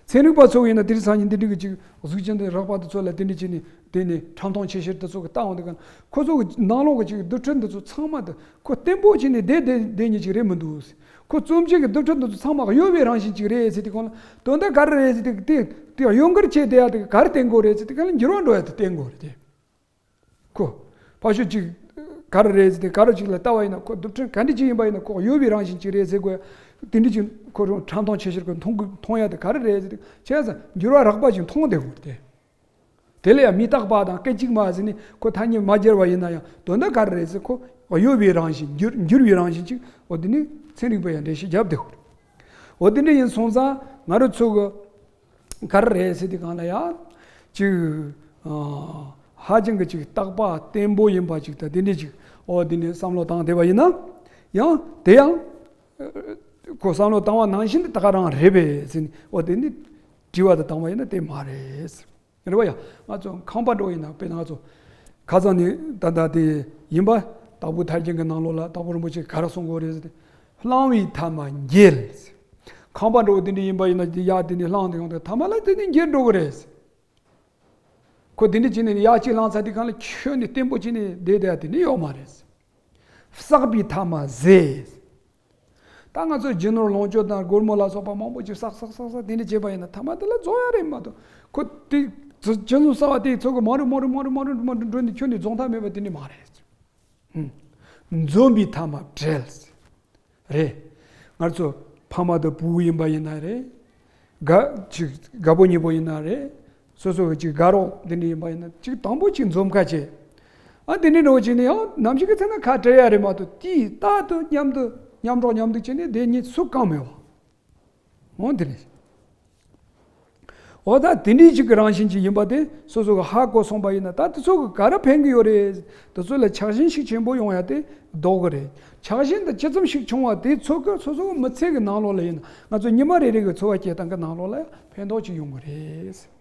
ཚན་རིག་པ་ཚོ་ཡིན་ན་དེ་རིང་སང་ཉིན་འདི་འདྲ་གི་ཅིག་གཟུགས་ཅན་དང་རགས་པ་དེ་ཚོ་ལ་དེ་འདྲ་བྱས་ནས་དེ་ནས་ཁྲམ་ཐོང་ཆེ་ཤོས་དེ་ཚོ་གི་ལྟ་འོང་དུས་ག་ཁོ་ཚོ་གི་ནང་ལོགས་གི་ཅིག་རྡུལ་ཕྲན་དེ་ཚོ་ཚང་མ་དེ་ཁོ་བརྟན་པོ་བྱས་ནས་བསྡད་བསྡད་བསྡད་མཁན་ཅིག་རེད་མི་འདུག་ཁོ་རྩོམ་བྱེད་ཀྱི་རྡུལ་ཕྲན་དེ་ཚོ་ཚང་མ་གཡོ་བའི་རང་བཞིན་ཅིག་རེད་ཟེར་དུས་གང་ལ་དོན་དག་ག་རེ་རེད་ཟེར་དུས་དེ་དེ་གཡོ་འགུལ་བྱས་བསྡད་ཡ་དེ་ག་རེ་བསྟན་དགོས་རེད་ཟེར་དུས་གང་ལ་འགྱུར་བ་འགྲོ་ཡ་དེ་བསྟན་དགོས་རེད་དེ། ཁོ། ཕ་ཤུལ་གཅིག་ག་རེ་རེད་ཟེར་ཏེ་ག་རེ་ཅིག་ལ་ལྟ་བ་ཡིན་ན་ཁོ་རྡུལ་ཕྲན་ག་འདྲ་ཅིག་ཡིན་པ་ཡིན་ན་ཁོ་གཡོ་བའི་རང་བཞིན་ཅིག་རེད་ཟེར་དགོས། དེ་འདྲ་ཅིག་ཁོ་རང་ཁྲམ་ཐོང་ཆེ་ཤོས་ཀྱི་མཐོང་གི་མཐོང་ཡ་དེ་ག་རེ་རེད་ཟེར་ཏེ་བྱས་ཙང་འགྱུར་བ་རགས་པ་ཅིག་མཐོང་བསྡད་དགོས་ཏེ། དེ་ལ་ཡང་མི་རྟག་པ་དང་སྐད་ཅིག་མ་ཟེར་ནས་ཁོ་ཐ་སྙད་མ་སྦྱར་བ་ཡིན་ན་ཡང་དོན་དག་ག་རེ་རེད་ཟེར་ཁོ་གཡོ་བའི་རང་བཞིན་འགྱུར་འགྱུར་བའི་རང་བཞིན་ཅིག་འོ་དེ་ནི་ཚན་རིག་པ་ཡང་འགྲེལ་བཤད་བརྒྱབ་བསྡད་དགོས། འོ་དེ་འདྲ་ཡིན་སོང་ཙང་ང་རང་ཚོ་གི་ག་རེ་རེད་ཟེར་དུས་གང་ལ་ཡ། ཅིག་ཧ་ཅང་གི་ཅིག་རྟག་པ་བརྟན་པོ་ཡིན་པ་ཅིག་དང་དེ་འདྲ་ཅིག་འོ་དེ་འདྲ་བསམ་བློ་བཏང་བསྡད་པ་ཡིན་ན། ཡང་དེ་ཡང་ཁོ་བསམ་བློ་བཏང་བ་ནང་བཞིན་དེ་ད་ག་རང་རེད་པས་ཟེར་ནས་འོ་དེ་འདྲ་དྲི་བ་དེ་བཏང་བ་ཡིན་ན་དེ་མ་རེད། རེད་བ་ཡ། ང་ཚོ་ཁང་པ་འགྲོ་ཡིན་ན་དཔེར་ན་ང་ཚོ་ཁ་སང་ནས་ད་ལྟ་དེ་ཡིན་པ་དྭགས་པོ་ཐར་རྒྱན་གྱི་ནང་ལོགས་ལ་དྭགས་པོ་རིན་པོ་ཆེ་ག་རེ་གསུང་གི་ཡོད་རེད་ཟེར་ཏེ། བསླང་བའི་ཐ་མ་འགྱེལ། ཁང་པ་འགྲོ་དེ་འདྲ་ཡིན་པ་ཡིན་ན་ཡ་དེ་ནས་བསླངས་དེ་ཡོང་དུས་ཐ་མ་ལ་དེ་ནས་འགྱེལ་འགྲོ་གི་རེད། ཁོ་དེ་འདྲ་བྱས་ནས་ཡ་གཅིག་བསླངས་ཚར་དུས་གང་ལ་ཁྱོན་ནས་བརྟན་པོ་བྱས་ནས་བསྡད་བསྡད་ཡ་དེ་འདྲ་ཡོད་མ་རེད། བསགས་པའི་ཐ་མ་ཟད། ད་ང་ཚོ་རྒྱུ་ནོར་ལོངས་སྤྱོད་དང་སྒོར་མོ་ལ་སོགས་པ་མང་པོ་ཅིག་བསགས་བསགས་བསགས་བསགས་དེ་འདྲ་བྱས་པ་ཡིན་ན་ཐ་མ་དེ་ལ་རྫོགས་ཡ་རེད་མ་གཏོགས་ཁོ་དེ་ཅི་ཅི་ནུ་ས་བ་དེའི་ཚོགས་ཀྱི་མ་རུ་མ་རུ་མ་རུ་མ་རུ་མ་རུ་འགྲོ་ནས་ཁྱོན་ནས་རྫོགས་མཐའ་མེད་པ་དེ་འདྲ་མ་རེད། ཧུམ། འཛོམས་པའི་ཐ་མ་བྲལ། རེད། ང་ཚོ་ཕ་མ་དང་བུ་ཡིན་པ་ཡིན་ན་རེད། དགའ་ཅིག་དགའ་པོ་ཉེ་པོ་ཡིན་ན་རེད། སོ་སོ་གི་ཅིག་དགའ་རོགས་འདི་འདྲ་ཡིན་པ་ཡིན་ན་ཅིག་དང་པོ་ཅིག་འཛོམས་ཁ་བྱེད། ཨ་དེ་འདྲ་འགྲོ་བྱས་ནས་ཡང་ནམ་ཞིག་གི་ཚེ་ན་ཁ་བྲལ་ཡ་རེད་མ་གཏོགས་དེའི་རྟག་ཏུ་མཉམ་དུ་མཉམ་འགྲོགས་མཉམ་འདུག་བྱས་ནས་བསྡད་མཁན་སུ་གང་མེད་པ། འོ་དེ་རེད། འོ་ད་དེ་འདྲའི་ཅིག་གི་རང་བཞིན་ཅིག་ཡིན་པ་དེ་སོ་སོ་གི་ཧ་གོ་སོང་པ་ཡིན་ན་ད་དེ་ཚོ་གི་ག་རེ་ཕན་གི་ཡོད་རེད། དེ་ཚོ་ལ་ཆགས་ཞེན་ཤུགས་ཆེན་པོ་ཡོང་ཡ་དེ་ལྡོག་གི་རེད། ཆགས་ཞེན་དེ་ཇི་ཙམ་ཞིག་བྱུང་བ་དེ་ཚོ་གི་སོ་སོ་གི་མི་ཚེ་གི་ནང་ལོགས་ལ་ཡིན་ན་ང་ཚོ་ཉི་མ་རེ་རེ་གི་འཚོ་བ་སྐྱེལ་སྟངས་གི་ནང་ལོགས་ལ་ཡང་ཕན་ཐོགས་ཅིག་ཡོང་གི་རེད།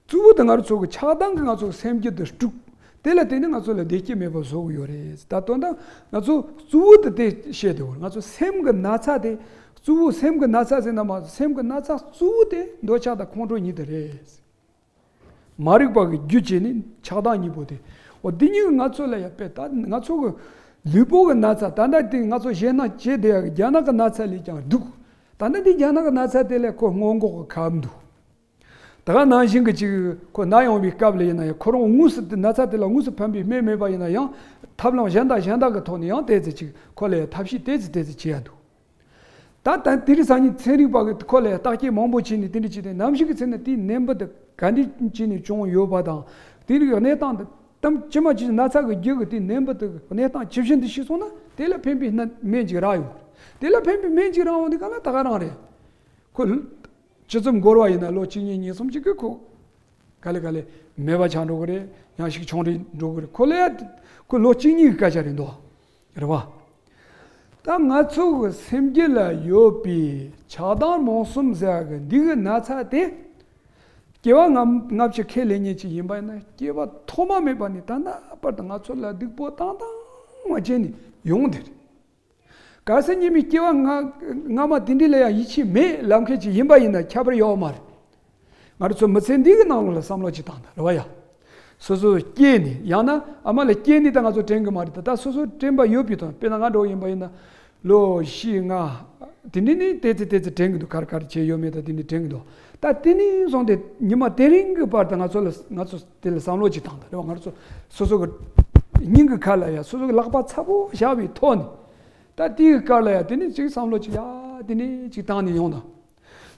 གཙོ་བོ་དེ་ང་རང་ཚོ་གི་ཆགས་སྡང་གིས་ང་ཚོ་གི་སེམས་རྒྱུད་དེ་དཀྲུགས། དེ་ལ་བརྟེན་ནས་ང་ཚོ་ལ་བདེ་སྐྱིད་མེད་པ་བཟོ་གི་ཡོད་རེད། ད་དོན་དག་ང་ཚོ་གཙོ་བོ་དེ་དེ་བཤད་དེ་ཡོད་རེད། ང་ཚོ་སེམས་ཀྱི་ན་ཚ་དེ་གཙོ་བོ་སེམས་ཀྱི་ན་ཚ་ཟེར་ན་མ་གཏོགས་སེམས་ཀྱི་ན་ཚ་གཙོ་བོ་དེ་འདོད་ཆགས་དང་ཁོང་ཁྲོ་གཉིས་དེ་རེད། མ་རིག་པ་གི་རྒྱུ་བྱས་ནས་ཆགས་སྡང་གཉིས་པོ་དེ། འོ་འདི་གཉིས་ཀྱིས་ང་ཚོ་ལ་ཡ་དཔེ་ད་ང་ཚོ་གི་ལུས་པོ་གི་ན་ཚ་ད་ལྟ་དེ་ང་ཚོ་ཞེད་སྣང་བྱེད་བསྡད་ཡ་གི་རྒྱ་ནག་གི་ན་ཚ་ལས་ཀྱང་སྡུག་ད་ལྟ་འདི་རྒྱ་ནག་གི་ན་ཚ་དེ་ལས་ཁོ་སྔོན་འགོག་གི་ཁབ་འདུག་ད་ག་ནང་བཞིན་གྱི་ཅིག་ཁོ་ན་ཡོང་བའི་སྐབས་ལ་ཡིན་ན་ཡང་ཁོ་རང་དངོས་སུ་དེ་ན་ཚ་དེ་ལ་དངོས་སུ་ཕན་པའི་སྨན་མེད་པ་ཡིན་ན་ཡང་ཐབས་ལམ་གཞན་དང་གཞན་དག་གི་ཐོག་ནས་ཡང་ཏོག་ཙམ་ཅིག་ཁོ་ལ་ཡང་ཐབས་ཤེས་ཏོག་ཙམ་ཏོག་ཙམ་བྱེད་ཡ་འདུག་ད་ད་དེ་རིང་སང་ཉིན་ཚན་རིག་པ་གི་ཁོ་ལ་ཡང་བརྟག་དཔྱད་མང་པོ་བྱས་ནས་དེ་འདྲ་བྱས་ཏེ་ནམ་ཞིག་གི་ཚེ་ན་དེའི་ནད་འབུ་དེ་ག་འདྲ་བྱས་ནས་བྱུང་ཡོད་པ་དང་དེ་རིགས་གནས་སྟངས་དེ་དམ་ཇི་མ་ཇི་བཞིན་ན་ཚ་གི་རྒྱུ་གི་དེའི་ནད་འབུ་དེ་གནས་སྟངས་ཇི་བཞིན་དུ་ཤེས་སོང་ན་དེ་ལ་ཕན་པའི་སྨན་ཅིག་རག་ཡོང་། དེ་ལ་ཕན་པའི་སྨན་ཅིག་རག་ཡོང་དུས་ག་ལ་ད་ག་རང་རེད། ཁོ་ཇི་ཙམ་འགོར་བ་ཡིན་ན་ལོ་གཅིག་གཉིས་གཉིས་གསུམ་ཅིག་གི་ཁོ་ག་ལེ་ག་ལེ་མེད་པ་ཆགས་འགྲོ་གི་རེད། ཡང་ཞིག་ཆུང་རེ་འགྲོ་གི་རེད། ཁོ་ལ་ཡ་ཁོ་ལོ་གཅིག་གཉིས་ཀྱི་སྐད་ཆ་རེད་འདུག་རེད་བ། ད་ང་ཚོ་གི་སེམས་རྒྱུད་ལ་ཡོད་པའི་ཆགས་སྡང་རྨོངས་གསུམ་ཟེར་གི་འདི་གི་ན་ཚ་དེ། སྐྱེ་བ་ལྔ་ལྔ་བཅུ་ཁས་ལེན་མཁན་ཅིག་ཡིན་པ་ཡིན་ན། སྐྱེ་བ་ཐོག་མ་མེད་པ་ནས་ད་ལྟ་བར་དུ་ང་ཚོ་ལ་སྡིག་པོ་བཏང་བཏང་བ་བྱས་ནས་ཡོང་དེ་རེད། གལ་སྲིད་ཉེས་མེད་སྐྱེ་བ་སྔ་སྔ་མ་དེ་འདྲ་ལ་ཡང་ཡིད་ཆེས་མེད་ལབ་མཁན་ཅིག་ཡིན་པ་ཡིན་ན་ཁྱད་པར་ཡོད་མ་རེད། ང་ཚོ་མི་ཚེ་འདི་གི་ནང་ལོགས་ལ་བསམ་བློ་ཅིག་བཏང་དང་རེད་བ་ཡ། སོ་སོ་སྐྱེས་ནས་ཡང་ན་ཨ་མ་ལ་སྐྱེས་ནས་ད་ང་ཚོ་དྲན་གི་མ་རེད། ད་ད་སོ་སོ་དྲན་པ་ཡོད་པའི་དོན་དཔེར་ན་ང་འདྲ་བོ་ཡིན་པ་ཡིན་ན། ལོ་བཞི་ལྔ་དེ་འདྲ་ནས་ཏོག་ཙམ་ཏོག་ཙམ་དྲན་གི་འདུག་ག་རེ་ག་རེ་བྱས་ཡོད་མེད་ད་དེ་འདྲ་དྲན་གི་འདུག་ད་དེ་ནས་བཟུང་སྟེ་ཉི་མ་དེ་རིང་གི་བར་དུ་ང་ཚོ་ལ་ང་ཚོ་དེ་ལ་བསམ་བློ་ཅིག་བཏང་དང་རེད་བ། ང་ཚོ་སོ་སོ་གི་སྙིང་གི་ཁ་ལ་ཡ་སོ་སོ་གི་ལག་པ་ཚ་པོ་བཞག་པའི་ཐོག་ནས། ད་དེའི་སྐབས་ལ་ཡ་དེ་ནས་ཅིག་བསམ་བློ་ཅིག་ཡ་དེ་ནས་ཅིག་བཏང་ནས་ཡོང་དང་།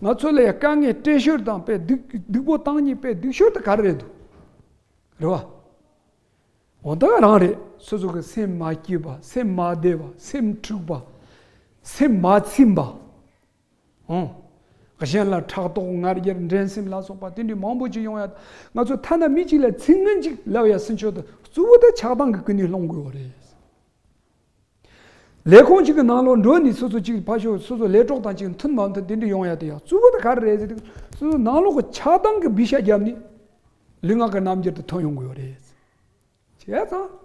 ང་ཚོ་ལ་ཡ་དཀའ་ངལ་སྤྲད་ཤོར་དང་དཔེ་སྡིག་སྡིག་པོ་བཏང་ཉེས་དཔེ་སྡིག་ཤོར་དེ་ག་རེ་རེད་འདུག་རེད་བ། འོ་ད་རང་རེད། སོ་སོ་གི་སེམས་མ་སྐྱིད་པ། སེམས་མ་བདེ་བ། སེམས་འཁྲུགས་པ། སེམས་མ་ཚིམ་པ། ཨང་། གཞན་ལ་ཕྲག་དོག་ང་རྒྱལ་འགྲན་སེམས་ལ་སོགས་པ་དེ་འདྲའི་མང་པོ་ཅིག་ཡོང་ཡ། ང་ཚོ་ཐ་ན་མི་གཅིག་ལ་ཚིག་ངན་ཅིག་ལབ་ཡ་ཟིན་ཆོག་ཏུ་གཙོ་བོ་དེ་ཆགས་སྡང་གི་ཀུན་ནས་སློང་དགོས་པ་རེད། ལས་ཁུངས་གཅིག་གི་ནང་ལོགས་འགྲོ་ནས་སོ་སོ་གཅིག་ཕར་ཞོག་སོ་སོ་ལས་གྲོགས་དང་གཅིག་མཐུན་མ་མཐུན་དེ་འདྲ་ཡོང་ཡ་དེ་ཡང་གཙོ་བོ་དེ་ག་རེ་རེད་ཟེར་དུས་སོ་སོ་ནང་ལོགས་ཀྱི་ཆགས་སྡང་གི་སྦི་ཤ་བརྒྱབ་ནས་ལུས་ངག་གི་རྣམ་འགྱུར་དེ་ཐོན་ཡོང་གི་ཡོད་རེད། བྱས་ཙང་།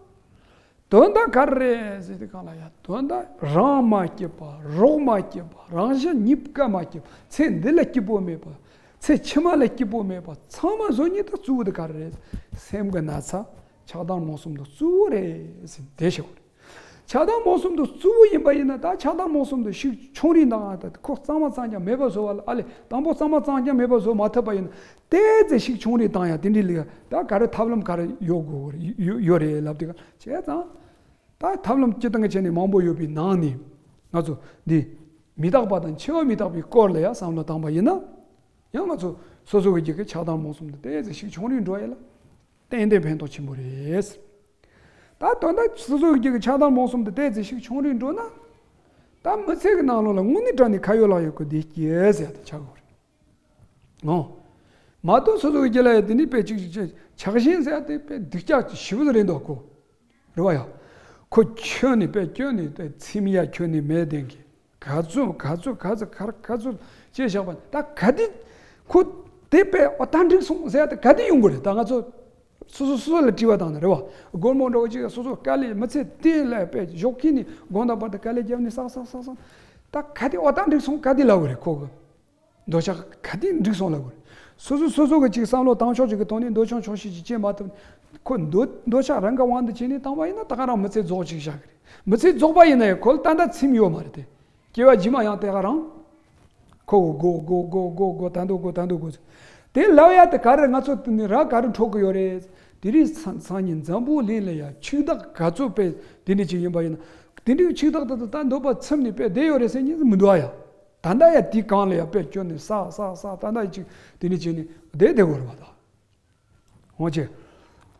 དོན་དག་ག་རེ་རེད་ཟེར་དུས་གང་ལ་ཡ་དོན་དག་རང་མ་སྐྱིད་པ་རོགས་མ་སྐྱིད་པ་རང་གཞན་གཉིས་ཀ་མ་སྐྱིད་པ་ཚེ་འདི་ལ་སྐྱིད་པོ་མེད་པ་ཚེ་ཕྱི་མ་ལ་སྐྱིད་པོ་མེད་པ་ཚང་མ་བཟོ་ཉིད་དུ་གཙོ་བོ་དེ་ག་རེ་རེད། སེམས་ཀྱི་ན་ཚ་ཆགས་སྡང་རྨོངས་གསུམ་དུ་གཙོ་བོ་རེད་ཟེར་དེ་བཤད་པ་རེད། ཆགས་སྡང་རྨོངས་གསུམ་དུ་གཙོ་བོ་ཡིན་པ་ཡིན་ན་ད་ཆགས་སྡང་རྨོངས་གསུམ་དུ་ཤུགས་ཆུང་རིགས་འདང་ད་ཁོ་གཙང་མ་གཙང་རྐྱང་མེད་པ་བཟོ་བ་ལ་ཨ་ལས་དང་པོ་གཙང་མ་གཙང་རྐྱང་མེད་པ་བཟོ་མ་ཐུབ་པ་ཡིན་ན་ཏོག་ཙམ་ཤུགས་ཆུང་རིགས་བཏང་ཡ་དེ་འདྲའི་ལས་ད་ག་རེ་ཐབས་ལམ་ག་རེ་ཡོད་དགོས་ཡོད་ཡོད་རེད་ལབ་དུས་བྱས་ཙང་ད་ཐབས་ལམ་སྤྱི་བཏང་གི་བྱས་ནས་མང་པོ་ཡོད་པའི་ནང་ནས་ང་ཚོ་འདི་མི་རྟག་པ་དང་འཆི་བ་མི་རྟག་པའི་སྐོར་ལ་ཡ་བསམ་བློ་བཏང་པ་ཡིན་ན་ཡང་ང་ཚོ་སོ་སོ་གི་རྒྱུད་ཀྱི་ཆགས་སྡང་རྨོངས་གསུམ་དུ་ཏོག་ཙམ་ཤུགས་ཆུང་རིགས་འགྲོ་ཡ་ལ། ཏན་ཏན་ཕན་ཐོགས་ཆེན་པོ་རེད། ད་དོན་དག་སོ་སོའི་རྒྱུད་ཀྱི་ཆགས་སྡང་རྨོངས་གསུམ་དེ་ཏོག་ཙམ་ཤུགས་ཆུང་རུ་འགྲོ་ན། ད་མི་ཚེ་གི་ནང་ལོགས་ལ་དངོས་གནས་དྲང་ནས་ཁ་ཡོད་ལག་ཡོད་ཀྱི་བདེ་སྐྱིད་ཟེར་ཡ་དེ་ཆགས་དགོས་རེད། ཨོ། མ་གཏོགས་སོ་སོའི་རྒྱུད་ལ་ཡ་དེ་ནི་དཔེ་ཅིག་ཅིག་ཆགས་ཞེན་ཟེར་ཡ་དེ་དཔེ་སྡུག་ཅག་ཞེ་པོ་རེད་འདུག་གོ། རེད་བ་ཡ། ཁོ་ཁྱོད་ནི་དཔེ་ཁྱོད་ནི་དཔེ་ཚིམ་ཡ་ཁྱོད་ནི་མེད་བདེན་གི། ག་ཚོད་ག་ཚོད་ག་ཚོད་ག་རེ་ག་ཚོད་ཅེས་བཞག་པ་ད་ག་དེ། ཁོ་དེ་དཔེ་ཨོ་ད་འགྲིག་སོང་ཟེར་ཡ་དེ་ག་དེ་ཡོང་གི་རེད། ད་ང་ཚོ་སོ་སོ་སོ་སོ་ལ་དྲི་བ་བཏང་ན་རེད་བ། སྒོར་མོ་འདྲ་བོ་ཅིག་སོ་སོ་དཀའ་ལས་མི་ཚེ་དེ་ལ་དཔེ་ཞོགས་ཀྱི་ནི་དགོང་དག་བར་དུ་དཀའ་ལས་བརྒྱབ་ནས་བསགས་བསགས་བསགས་བསགས། ད་ག་དེ་ཨོ་ད་འགྲིག་སོང་ག་དེ་ལབ་གི་རེད་ཁོ་གི། འདོད་ཆགས་ག་དེ་འགྲིག་སོང་ལབ་དགོས་རེད། སོ་སོ་སོ་སོ་གི་ཅིག་བསམ་བློ་བཏང་ཕྱོགས་ཅིག་གི་ཐོག་ནས་འདོད་ཆགས་ཆོག་ཤེས་ཅིག་སྐྱེ་མ་ཐུབ་ན། ཁོ་འདོད་འདོད་ཆགས་རང་གི་དབང་དུ་བྱས་ནས་བཏང་བ་ཡིན་ན་ད་ག་རང་མི་ཚེ་རྫོགས་ཅིག་བཞག་གི་རེད། མི་ཚེ་རྫོགས་པ་ཡིན་ན་ཡང་ཁོ་ལ་ད་ལྟ་ཚིམ་ཡོད་མ་རེད་དེ། སྐྱེ་བ་རྗེས་མ་ཡང་དེ་ག་རང་། ཁོ་གོ་གོ་གོ་གོ་གོ་ད་འདོད་གོ་ད་འདོད་གོ། དེ་ལབ་ཡ་དེ་ག་རེ་ང་ཚོ་དེ་ནི་ར་ག་རེ་འཕྲོག་གི་ཡོད་རེད། དེ་རིང་སང་སང་ཉིན་འཛམ་བུ་གླིང་ལ་ཡ་ཆིག་སྟག་ག་ཚོད་དཔེ་དེ་འདྲ་ཅིག་ཡིན་པ་ཡིན་ན། དེ་འདྲའི་ཆིག་སྟག་དེ་ད་འདོད་པ་ཚིམ་ནས་དཔེ་བསྡད་ཡོད་རེད་ཟེར་མཁན་མི་འདུག་ཨ་ཡ། ད་ལྟ་ཡ་དེའི་སྒང་ལ་ཡ་དཔེ་སྐྱོ་ནས་ས་ས་ས་ད་ལྟ་ཡ་ཅིག་དེ་འདྲ་བྱས་ནས་བསྡད་བསྡད་དགོས་རེད་པ་ད། འོ་ཅེ།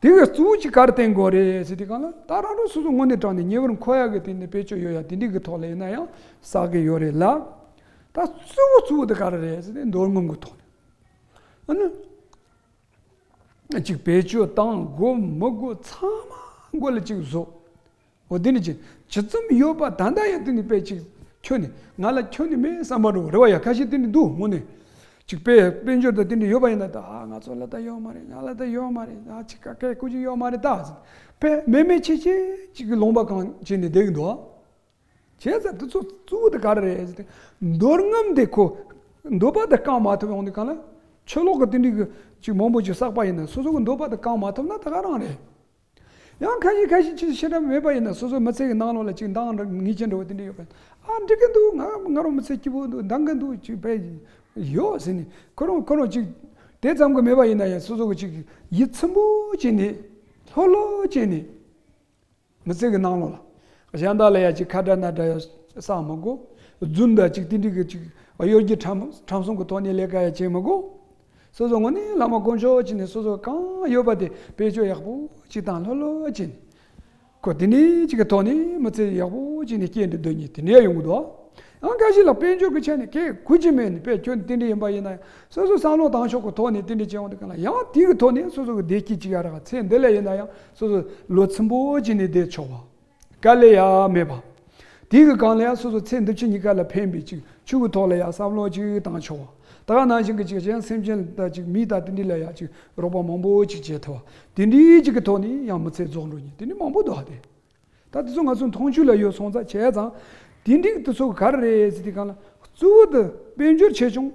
དེ་གི་གཙོ་བོ་ཅིག་ག་རེ་བསྟན་དགོས་རེད་ཟེར་དུས་སྒང་ལ་ད་རང་རང་སོ་སོ་དངོས་གནས་དྲང་ནས་ཉེ་བར་མཁོ་ཡ་གི་དེ་ནས་བེད་སྤྱོད་ཡོད་ཡ་དེ་འདྲའི་གི་ཐོག་ལ་ཡིན་ན་ཡང་བསགས་གི་ཡོད་རེད་ལ། ད་གཙོ་བོ་གཙོ་བོ་དེ་ག་རེ་རེད་ཟེར་ཏེ་མདོ་སྔོན་གི་ཐོག་ནས། ཨ་ནི། ཅིག་བེད་སྤྱོད་བཏང་དགོས་མི་དགོས་ཚང་མ་མགོ་ལ་ཅིག་བཟོ། འོ་དེ་ནི་ཅི་ཅི་ཙམ་ཡོད་པ་ད་ལྟ་ཡང་དེ་ནི་དཔེ་ཅིག་ཁྱོན་ནས་ང་ལ་ཁྱོན་ནས་མེད་བསམ་པ་འགྲོ་རེ་བ་ཡ་ཁ་ཤས་དེ་ནི་འདུག་དངོས་གནས། ཅིག་དཔེ་དཔལ་འབྱོར་དང་དེ་འདྲ་ཡོད་པ་ཡིན་ན་ད་ཨ་ང་ཚོ་ལ་ད་ཡོད་མ་རེད། ང་ལ་ད་ཡོད་མ་རེད། ཨ་ཅིག་ཀ་ཀའི་ཀུ་ཅིག་ཡོད་མ་རེད་ད། དཔེ་མེད་མེད་ཆེ་ཆེ་ཅིག་གི་ལོང་པ་གང་བྱས་ནས་བསྡད་གི་འདུག་བྱས་ཙང་དེ་ཚོ་གཙོ་བོ་དེ་ག་རེ་རེད་ཟེར་ཏེ། འདོད་རྔམ་དེ་ཁོ། འདོད་པ་དེ་བསྐང་མ་ཐུབ་ཡོང་དུས་གང་ལ། ཆུ་ལོག་གི་དེ་འདྲའི་གི་ཅིག་མང་པོ་ཅིག་བསགས་པ་ཡིན་ན་སོ་སོ་གི་འདོད་པ་དེ་བསྐང་མ་ཐུབ་ན་ད་ག་རང་རེད། ཡང་ཁ་ཤས་ཁ་ཤས་ཅིག་ཤེས་རབ་མེད་པ་ཡིན་ན་སོ་སོའི་མི་ཚེ་གི་ནང་ལོགས་ལ་ཅིག་འདང་ངེས་ཅན་འདྲ་བོ་དེ་འདྲ་ཡོད་པ་ཡིན། ཨ་འགྲིག་གི་འདུག་ང་ང་རང་མི་ཚེ་སྐྱིད་པོ་འདུག་འདང་གི་འདུག་ཅིག་བས་ཡོད་ཟེར་ནས་ཁོ་རང་ཁོ་རང་ཅིག་དེ་ཙམ་གི་མེད་པ་ཡིན་ན་ཡང་སོ་སོ་གི་ཅིག་ཡིད་ཚིམ་པོ་བྱས་ནས་ལྷོད་ལྷོད་བྱས་ནས། མི་ཚེ་གི་ནང་ལོགས་ལ། གཞན་དག་ལ་ཡ་ཅིག་ཁ་བྲལ་ན་བྲལ་ཡ་བསགས་མི་དགོས། རྫུན་དང་ཅིག་དེ་འདྲའི་གི་ཅིག་གཡོ་སྒྱུ་ཁྲམ་ཁྲམ་གསུམ་གི་ཐོག་ནས་ལས་ཀ་ཡ་བྱེད་མི་དགོས། སོ་སོ་དངོས་གནས་བླ་མ་དཀོན་མཆོག་ཅིག་ནས་སོ་སོ་གང་ཡོད་པ་དེ་བེད་སྤྱོད་ཡག་པོ་ཅིག་དང་ལྷོད་ལྷོད་ཅིག་ནས། ཁོ་དེ་འདྲའི་ཅིག་གི་ཐོག་ནས་མི་ཚེ་ཡག་པོ་ཅིག་ནས་སྐྱེལ་འདི་སྡོད་མཁན་དེ་འདྲ་ཡ་ཡོང་གི་འདུག་ཡང་འགའ་ཞིག་ལ་དཔལ་འབྱོར་གྱི་ཆ་ནས་གལ་དགོས་ཀྱི་མེད་ནས་དཔེ་ཁྱོད་དེ་འདྲ་ཡིན་པ་ཡིན་ན་ཡང་སོ་སོ་བསམ་བློ་བཏང་ཕྱོགས་ཀྱི་ཐོག་ནས་དེ་འདྲ་བྱས་ཡོང་དུས་གང་ལ་ཡང་དེ་གི་ཐོག་ནས་སོ་སོ་གི་བདེ་སྐྱིད་ཅིག་ཡ་རག་ཚེ་འདི་ལ་ཡིན་ན་ཡང་སོ་སོ་བློ་ཚིམ་པོ་ཅིག་ནས་བསྡད་ཆོག་པ། དཀའ་ལས་ཡ་མེད་པ། དེ་གི་སྒང་ལ་ཡང་སོ་སོ་ཚེ་འདི་ཕྱི་གཉིས་ཀ་ལ་ཕན་པའི་ཅིག་ཆོས་ཀྱི་ཐོག་ལ་ཡང་བསམ་བློ་ཅིག་བཏང་ཆོག་པ། ད་ག་ནང་བཞིན་གྱི་ཅིག་གཞན་སེམས་ཅན་དང་ཅིག་མི་དང་དེ་འདྲ་ལ་ཡང་ཅིག་རོགས་པ་མང་པོ་ཅིག་བྱེད་ཐུབ་པ། དེ་འདྲའི་ཅིག་གི་ཐོག་ནས་ཡང་མི་ཚེ་རྫོགས་འགྲོ་མཁན་དེ་འདྲ་མང་པོ་འདུག་ཨ། དེ་ད་དེ་ཚོ་ང་ཚོ་མཐོང་ཆོས་ལ་ཡོད་སོང་ཙང་བྱས་ཙང་། དེ་འདྲའི་དེ་ཚོ་ག་རེ་རེད་ཟེར་དུས་སྒང་ལ་གཙོ་བོ་དེ་དཔལ་འབྱོར་ཆེ་ཆུང་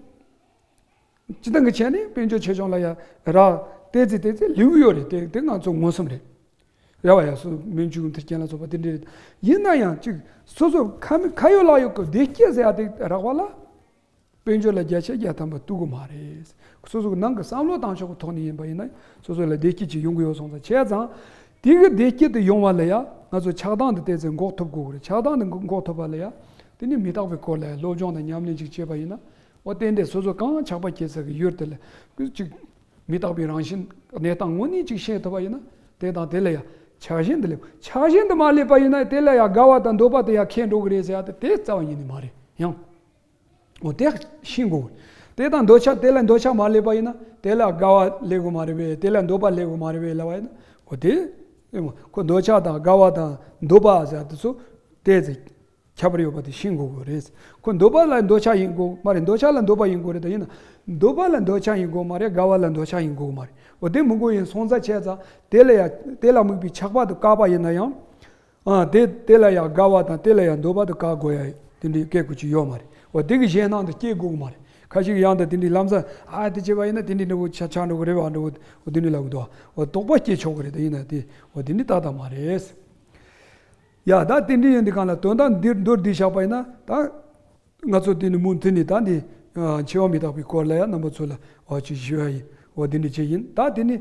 སྤྱི་བཏང་གི་ཆ་ནས་དཔལ་འབྱོར་ཆེ་ཆུང་ལ་ཡང་རག་ཏོག་ཙམ་ཏོག་ཙམ་ལེན་གྱི་ཡོད་རེད། དེ་དེ་ང་ཚོ་མངོན་སུམ་རེད། རེད་བ། ཡ་སོ་སྨན་བཅོས་མཐུན་རྐྱེན་ལ་སོགས་པ་དེ་འདྲ་རེད། ཡིན་ན་ཡང་ཅིག་སོ་སོ་ཁ་མི་ཁ་ཡོད་ལག་ཡོད་ཀྱི་བདེ་སྐྱིད་ཟེར་ཡ་དེ་རག་པ་ལ། དཔལ་འབྱོར་ལ་བརྒྱ་ཆ་བརྒྱ་ཐམ་པ་ཐུག་གི་མ་རེད། སོ་སོ་གི་ནང་གི་བསམ་བློ་བཏང་ཕྱོགས་ཀྱི་ཐོག་ནས་ཡིན་པ་ཡིན་ན་སོ་སོ་ལ་བདེ་སྐྱིད་ཅིག་ཡོང་གི་ཡོད་སོང་ཙང་། བྱས་ཙང་དེ་གི་བདེ་སྐྱིད་དེ་ཡོང་བ་ལ་ཡ་ང་ཚོ་ཆགས་སྡང་དེ་ཏོག་ཙམ་འགོག་ཐུབ་དགོས་ཀྱི་རེད། ཆགས་སྡང་དེ་འགོག་ཐུབ་པ་ལ་ཡ་དེ་ནི་མི་རྟག་པའི་སྐོར་ལ་ཡ་སློབ་སྦྱོང་དང་ཉམས་ལེན་ཅིག་བྱས་པ་ཡིན་ན། འོ་ཏན་ཏན་སོ་སོ་གང་ཆགས་པ་སྐྱེ་ས་གི་ཡུལ་དེ་ལ་ཅིག་མི་རྟག་པའི་རང་བཞིན་གནས་སྟངས་དངོས་གནས་ཅིག་ཤེས་ཐུབ་པ་ཡིན་ན། དེ་དང་དེ་ལ་ཡ་ཆགས་ཞེན་དེ་སླེབས། ཆགས་ཞེན་དེ་མ་སླེབས་པ་ཡིན་ན་དེ་ལ་ཡ་དགའ་བ་དང་འདོད་པ་དེ་ཡ་ཁེངས་འགྲོ་གི་རེད་ཟེར་ཡ་དེ་དེ་རྩ་བ་ཉིད་ནས་མ་རེད། ཡང་འོ་དེ་ཤེས་དགོས། དེ་དང་འདོད་ཆགས། དེ་ལ་འདོད་ཆགས་མ་སླེབས་པ་ཡིན་ན་དེ་ལ་དགའ་བ་སླེབས་དགོས་མ་རེད་པས། དེ་ལ་འདོད་པ་སླེབས་དགོས་མ་རེད་པས་ལབ་པ་ཡིན་ན། འོ་དེ་ཁོ་འདོད་ཆགས་དང་དགའ་བ་དང་འདོད་པ་ཟེར་ཡ་དེ་ཚོ་དེ་ཚེ་ཁྱད་པར་ཡོད་པ་དེ་ཤེས་དགོས་དགོས་རེད། ཁོ་འདོད་པ་ལ་འདོད་ཆགས་ཡིན་དགོས་མ་རེད། འདོད་ཆགས་ལ་འདོད་པ་ཡིན་དགོས་རེད། ད་ཡིན་ན་འདོད་པ་ལ་འདོད་ཆགས་ཡིན་དགོས་མ་རེད། དགའ་བ་ལ་འདོད་ཆགས་ཡིན་དགོས་མ་རེད། འོ་དེ་མི་དགོས་ཡིན་སོང་ཙང་བྱས་ཙང་དེ་ལ་ཡ་དེ་ལ་དམིགས་པའི་ཆགས་པ་དེ་བཀག་པ་ཡིན་ན་ཡང་། ཨ་དེ་དེ་ལ་ཡ་དགའ་བ་དང་དེ་ལ་ཡ་འདོད་པ་དེ་བཀག་དགོས་ཡ་དེ་འདྲའི་སྐད་ཀོ་ཅིག་ཡོད་མ་རེད། འོ་དེ་གི་ཞེད་སྣང་དེ་སྐྱེ་དགོས་མ་རེད། ཁ་ཤས་ཀྱི་ཡང་དེ་དེ་འདྲའི་ལམ་སང་ཨ་དེ་བྱས་པ་ཡིན་ན་དེ་འདྲའི་འདྲ་བོ་ཆགས་ཆགས་འགྲོ་གི་རེད་བ། འདྲ་བོ་འོ་དེ་འདྲའི་ལབ་གི་འདུག་འོ་དོགས་པ་སྐྱེ་ཆོག་གི་རེད། དེ་ཡིན་ན་དེ་འོ་དེ་འདྲའི་ཏག་ཏག་མ་རེད། ཡ་ད་དེ་འདྲ་ཡིན་དུས་སྒང་ལ་དོན་དག་འདིར་མདོར་བསྡུས་བཞག་པ་ཡིན་ན། ད་ང་ཚོ་དེ་ནི་མུ་མཐུད་ནས་ད་འདི་ཨ་འཆི་བ་མི་རྟག་པའི་སྐོར་ལ་ཡང་རྣམ་པ་ཚོ་ལ་འོ་ཅིག་ཞུ་ཡ་ཡིན། འོ་དེ་འདྲ་ཅིག་ཡིན། ད་དེ་ནི་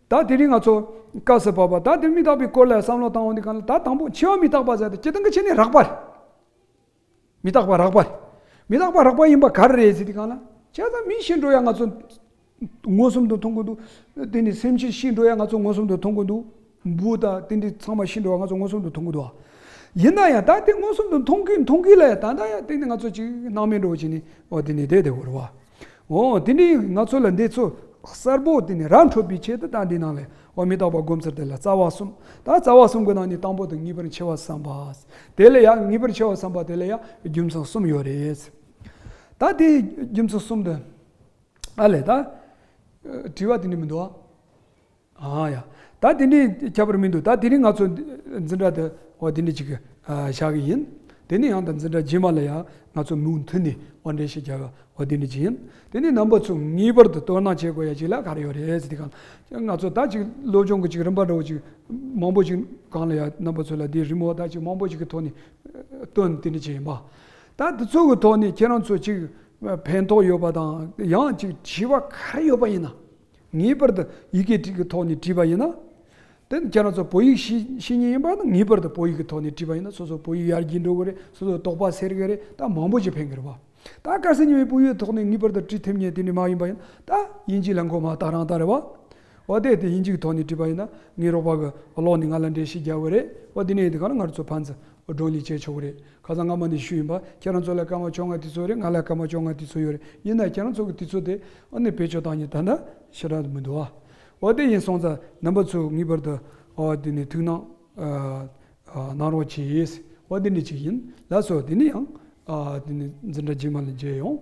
ད་དེ་རིང་ང་ཚོ་སྐབས་སུ་བབ་པ་ད་དེ་མི་རྟག་པའི་སྐོར་ལ་བསམ་བློ་བཏང་འོང་དུས་སྒང་ལ། ད་དང་པོ་འཆི་བ་མི་རྟག་པ་ཟེར་དེ་སྤྱིར་བཏང་གི་ཆ་ནས་རགས་པ་རེད། མི་རྟག་པ་རགས་པ་རེད། མི་རྟག་པ་རགས་པ་ཡིན་པ་ག་རེ་རེད་ཟེར་དུས་སྒང་ལ། བྱས་ཙང་མི་ཤི་འགྲོ་ཡ་ང་ཚོ་མངོན་སུམ་དུ་མཐོང་གི་འདུག་དེ་ནི་སེམས་ཅན་ཤི་འགྲོ་ཡ་ང་ཚོ་མངོན་སུམ་དུ་མཐོང་གི་འདུག་འབུ་དང་དེ་འདྲ་ཚང་མ་ཤི་འགྲོ་བ་ང་ཚོ་མངོན་སུམ་དུ་མཐོང་གི་འདུག་ཡིན་ན་ཡང་ད་དེ་མངོན་སུམ་དུ་མཐོང་གི་མཐོང་གི་ལ་ཡ་ད་ལྟ་ཡ་དེ་ནི་ང་ཚོ་ཅིག་སྣང་མེད་འགྲོ་བ་ཅིག་ནི་འོ་དེ་ནི་བསྡད་བསྡད་དགོས་རེད་བ། འོ་དེ་ནི་ང་ཚོ་ལ་འདི་ཚོ་གསལ་པོ་དེ་ནི་ར་འཕྲོད་པའི་ཆེད་དུ་ད་འདི་ནང་ལ་འོ་མི་རྟག་པ་སྒོམ་ཚུལ་དེ་ལ་རྩ་བ་གསུམ། ད་རྩ་བ་གསུམ་གི་ནང་ནས་དང་པོ་དེ་ངེས་པར་འཆི་བ་བསམ་པ། དེ་ལ་ཡ་ངེས་པར་འཆི་བ་བསམ་པ་དེ་ལ་ཡ་རྒྱུ་མཚན་གསུམ་ཡོད་རེད། ད་དེ་རྒྱུ་མཚན་གསུམ་དེ་ཨ་ལས་ད་དྲི་བ་དེ་ནི་མི་འདུག་ཨ། ཨ་ཡ། ད་དེ་ནི་ཁྱད་པར་མི་འདུག་ད་དེ་རིང་ང་ཚོ་འཛིན་གྲྭ་དེ་འོ་དེ་ནི་ཅིག་ཨ་བཞག་གི་ཡིན། དེ་ནི་ཡང་ད་འཛིན་གྲྭ་རྗེས་མ་ལ་ཡང་ང་ཚོ་མུ་མཐུད་ནས་འོ་འགྲེལ་བཤད་རྒྱག་གི་འོ་དེ་ནི་ཅིག་ཡིན། དེ་ནི་རྣམ་པ་ཚོ་ངེས་པར་དུ་དོ་སྣང་བྱེད་དགོས་ཡ་ཅིག་ལ་ག་རེ་ཡོད་རེད་ཟེར་དུས་སྒང་ང་ཚོ་ད་ཅིག་སློབ་སྦྱོང་གི་ཅིག་རིམ་པ་འདྲ་བོ་ཅིག་མང་པོ་ཅིག་སྒང་ལ་ཡ་རྣམ་པ་ཚོ་ལ་དེ་རི་མོ་ད་ཅིག་མང་པོ་ཅིག་གི་ཐོག་ནས་སྟོན་དེ་ནི་ཅིག་ཡིན་པ། ད་དེ་ཚོ་གི་ཐོག་ནས་ཁྱེད་རང་ཚོ་ཅིག་ཕན་ཐོགས་ཡོད་པ་དང་ཡང་ཅིག་དྲི་བ་ག་རེ་ཡོད་པ་ཡིན་ན། ངེས་པར་དུ་ཡི་གེ་ཅིག་གི་ཐོག་ནས་བྲིས་པ་ཡིན་ན། དེ་ཁྱེད་རང་ཚོ་བོད་ཡིག་ཤེས་ཤེས་མཁན་ཡིན་པ་ན་ངེས་པར་དུ་བོད་ཡིག་གི་ཐོག་ནས་བྲིས་པ་ཡིན་ན་སོ་སོ་བོད་ཡིག་ཡར་རྒྱས་འགྲོ་གི་རེད། སོ་སོ་དོགས་པ་སེལ་གི་རེད། ད་མང་པོ་ཞིག་ཕན་གི་རེད་བ། ད་དཀར་ཟས་ཉི་མའི་དཔང་ཡིག་ཐོག་ནས་ངེས་པར་དུ་བྲིས་ཐུབ་མཁན་དེ་ནི་མ་ཡིན་པ་ཡིན་ན། ད་དབྱིན་ཇི་ལ་མགོ་མ་ལྟ་རང་ལྟ་རེད་བ། འོ་དེ་དེ་དབྱིན་ཇི་གི་ཐོག་ནས་བྲིས་པ་ཡིན་ན་ངའི་རོགས་པ་གི་གློག་ནས་ང་ལ་འགྲེལ་བཤད་རྒྱག་གི་རེད། འོ་དེ་ནས་དེ་ག་ན་ང་རང་ཚོ་ཕན་ཚུན་བགྲོ་གླེང་བྱེད་ཆོག་གི་རེད། ཁ་སང་སྔ་མ་ནས་ཞུས་ཡིན་པ། ཁྱེད་རང་ཚོ་ལ་སྐར་མ་བཅོ་ལྔ་དུས་ཚོད་རེད། ང་ལ་སྐར་མ་བཅོ་ལྔ་དུས་ཚོད་ཡོད་རེད། ཡིན་ན་ཁྱེད་རང་ཚོ་གི་དུས་ཚོད་དེ་ཨ་ནི་བེད་སྤྱོད་བཏང་ཉིན་ད་ལྟ་ཞེ་དྲག་མི་འདུག་ཨ། འོ་དེ་ཡིན་སོང་ཙང་རྣམ་པ་ཚོ་ངེས་པར་དུ་འོ་དེ་ནས་ཐུགས་སྣང་ཨ་ཨ་གནང་རོགས་གྱིས། འོ་དེ་ནས་ཅིག་ཡིན། ལགས་སོ། དེ་ནས་ཡང་ཨ་དེ་ནས་འཛིན་གྲྭ་རྗེས་མ་ལ་མཇལ་ཡོང་།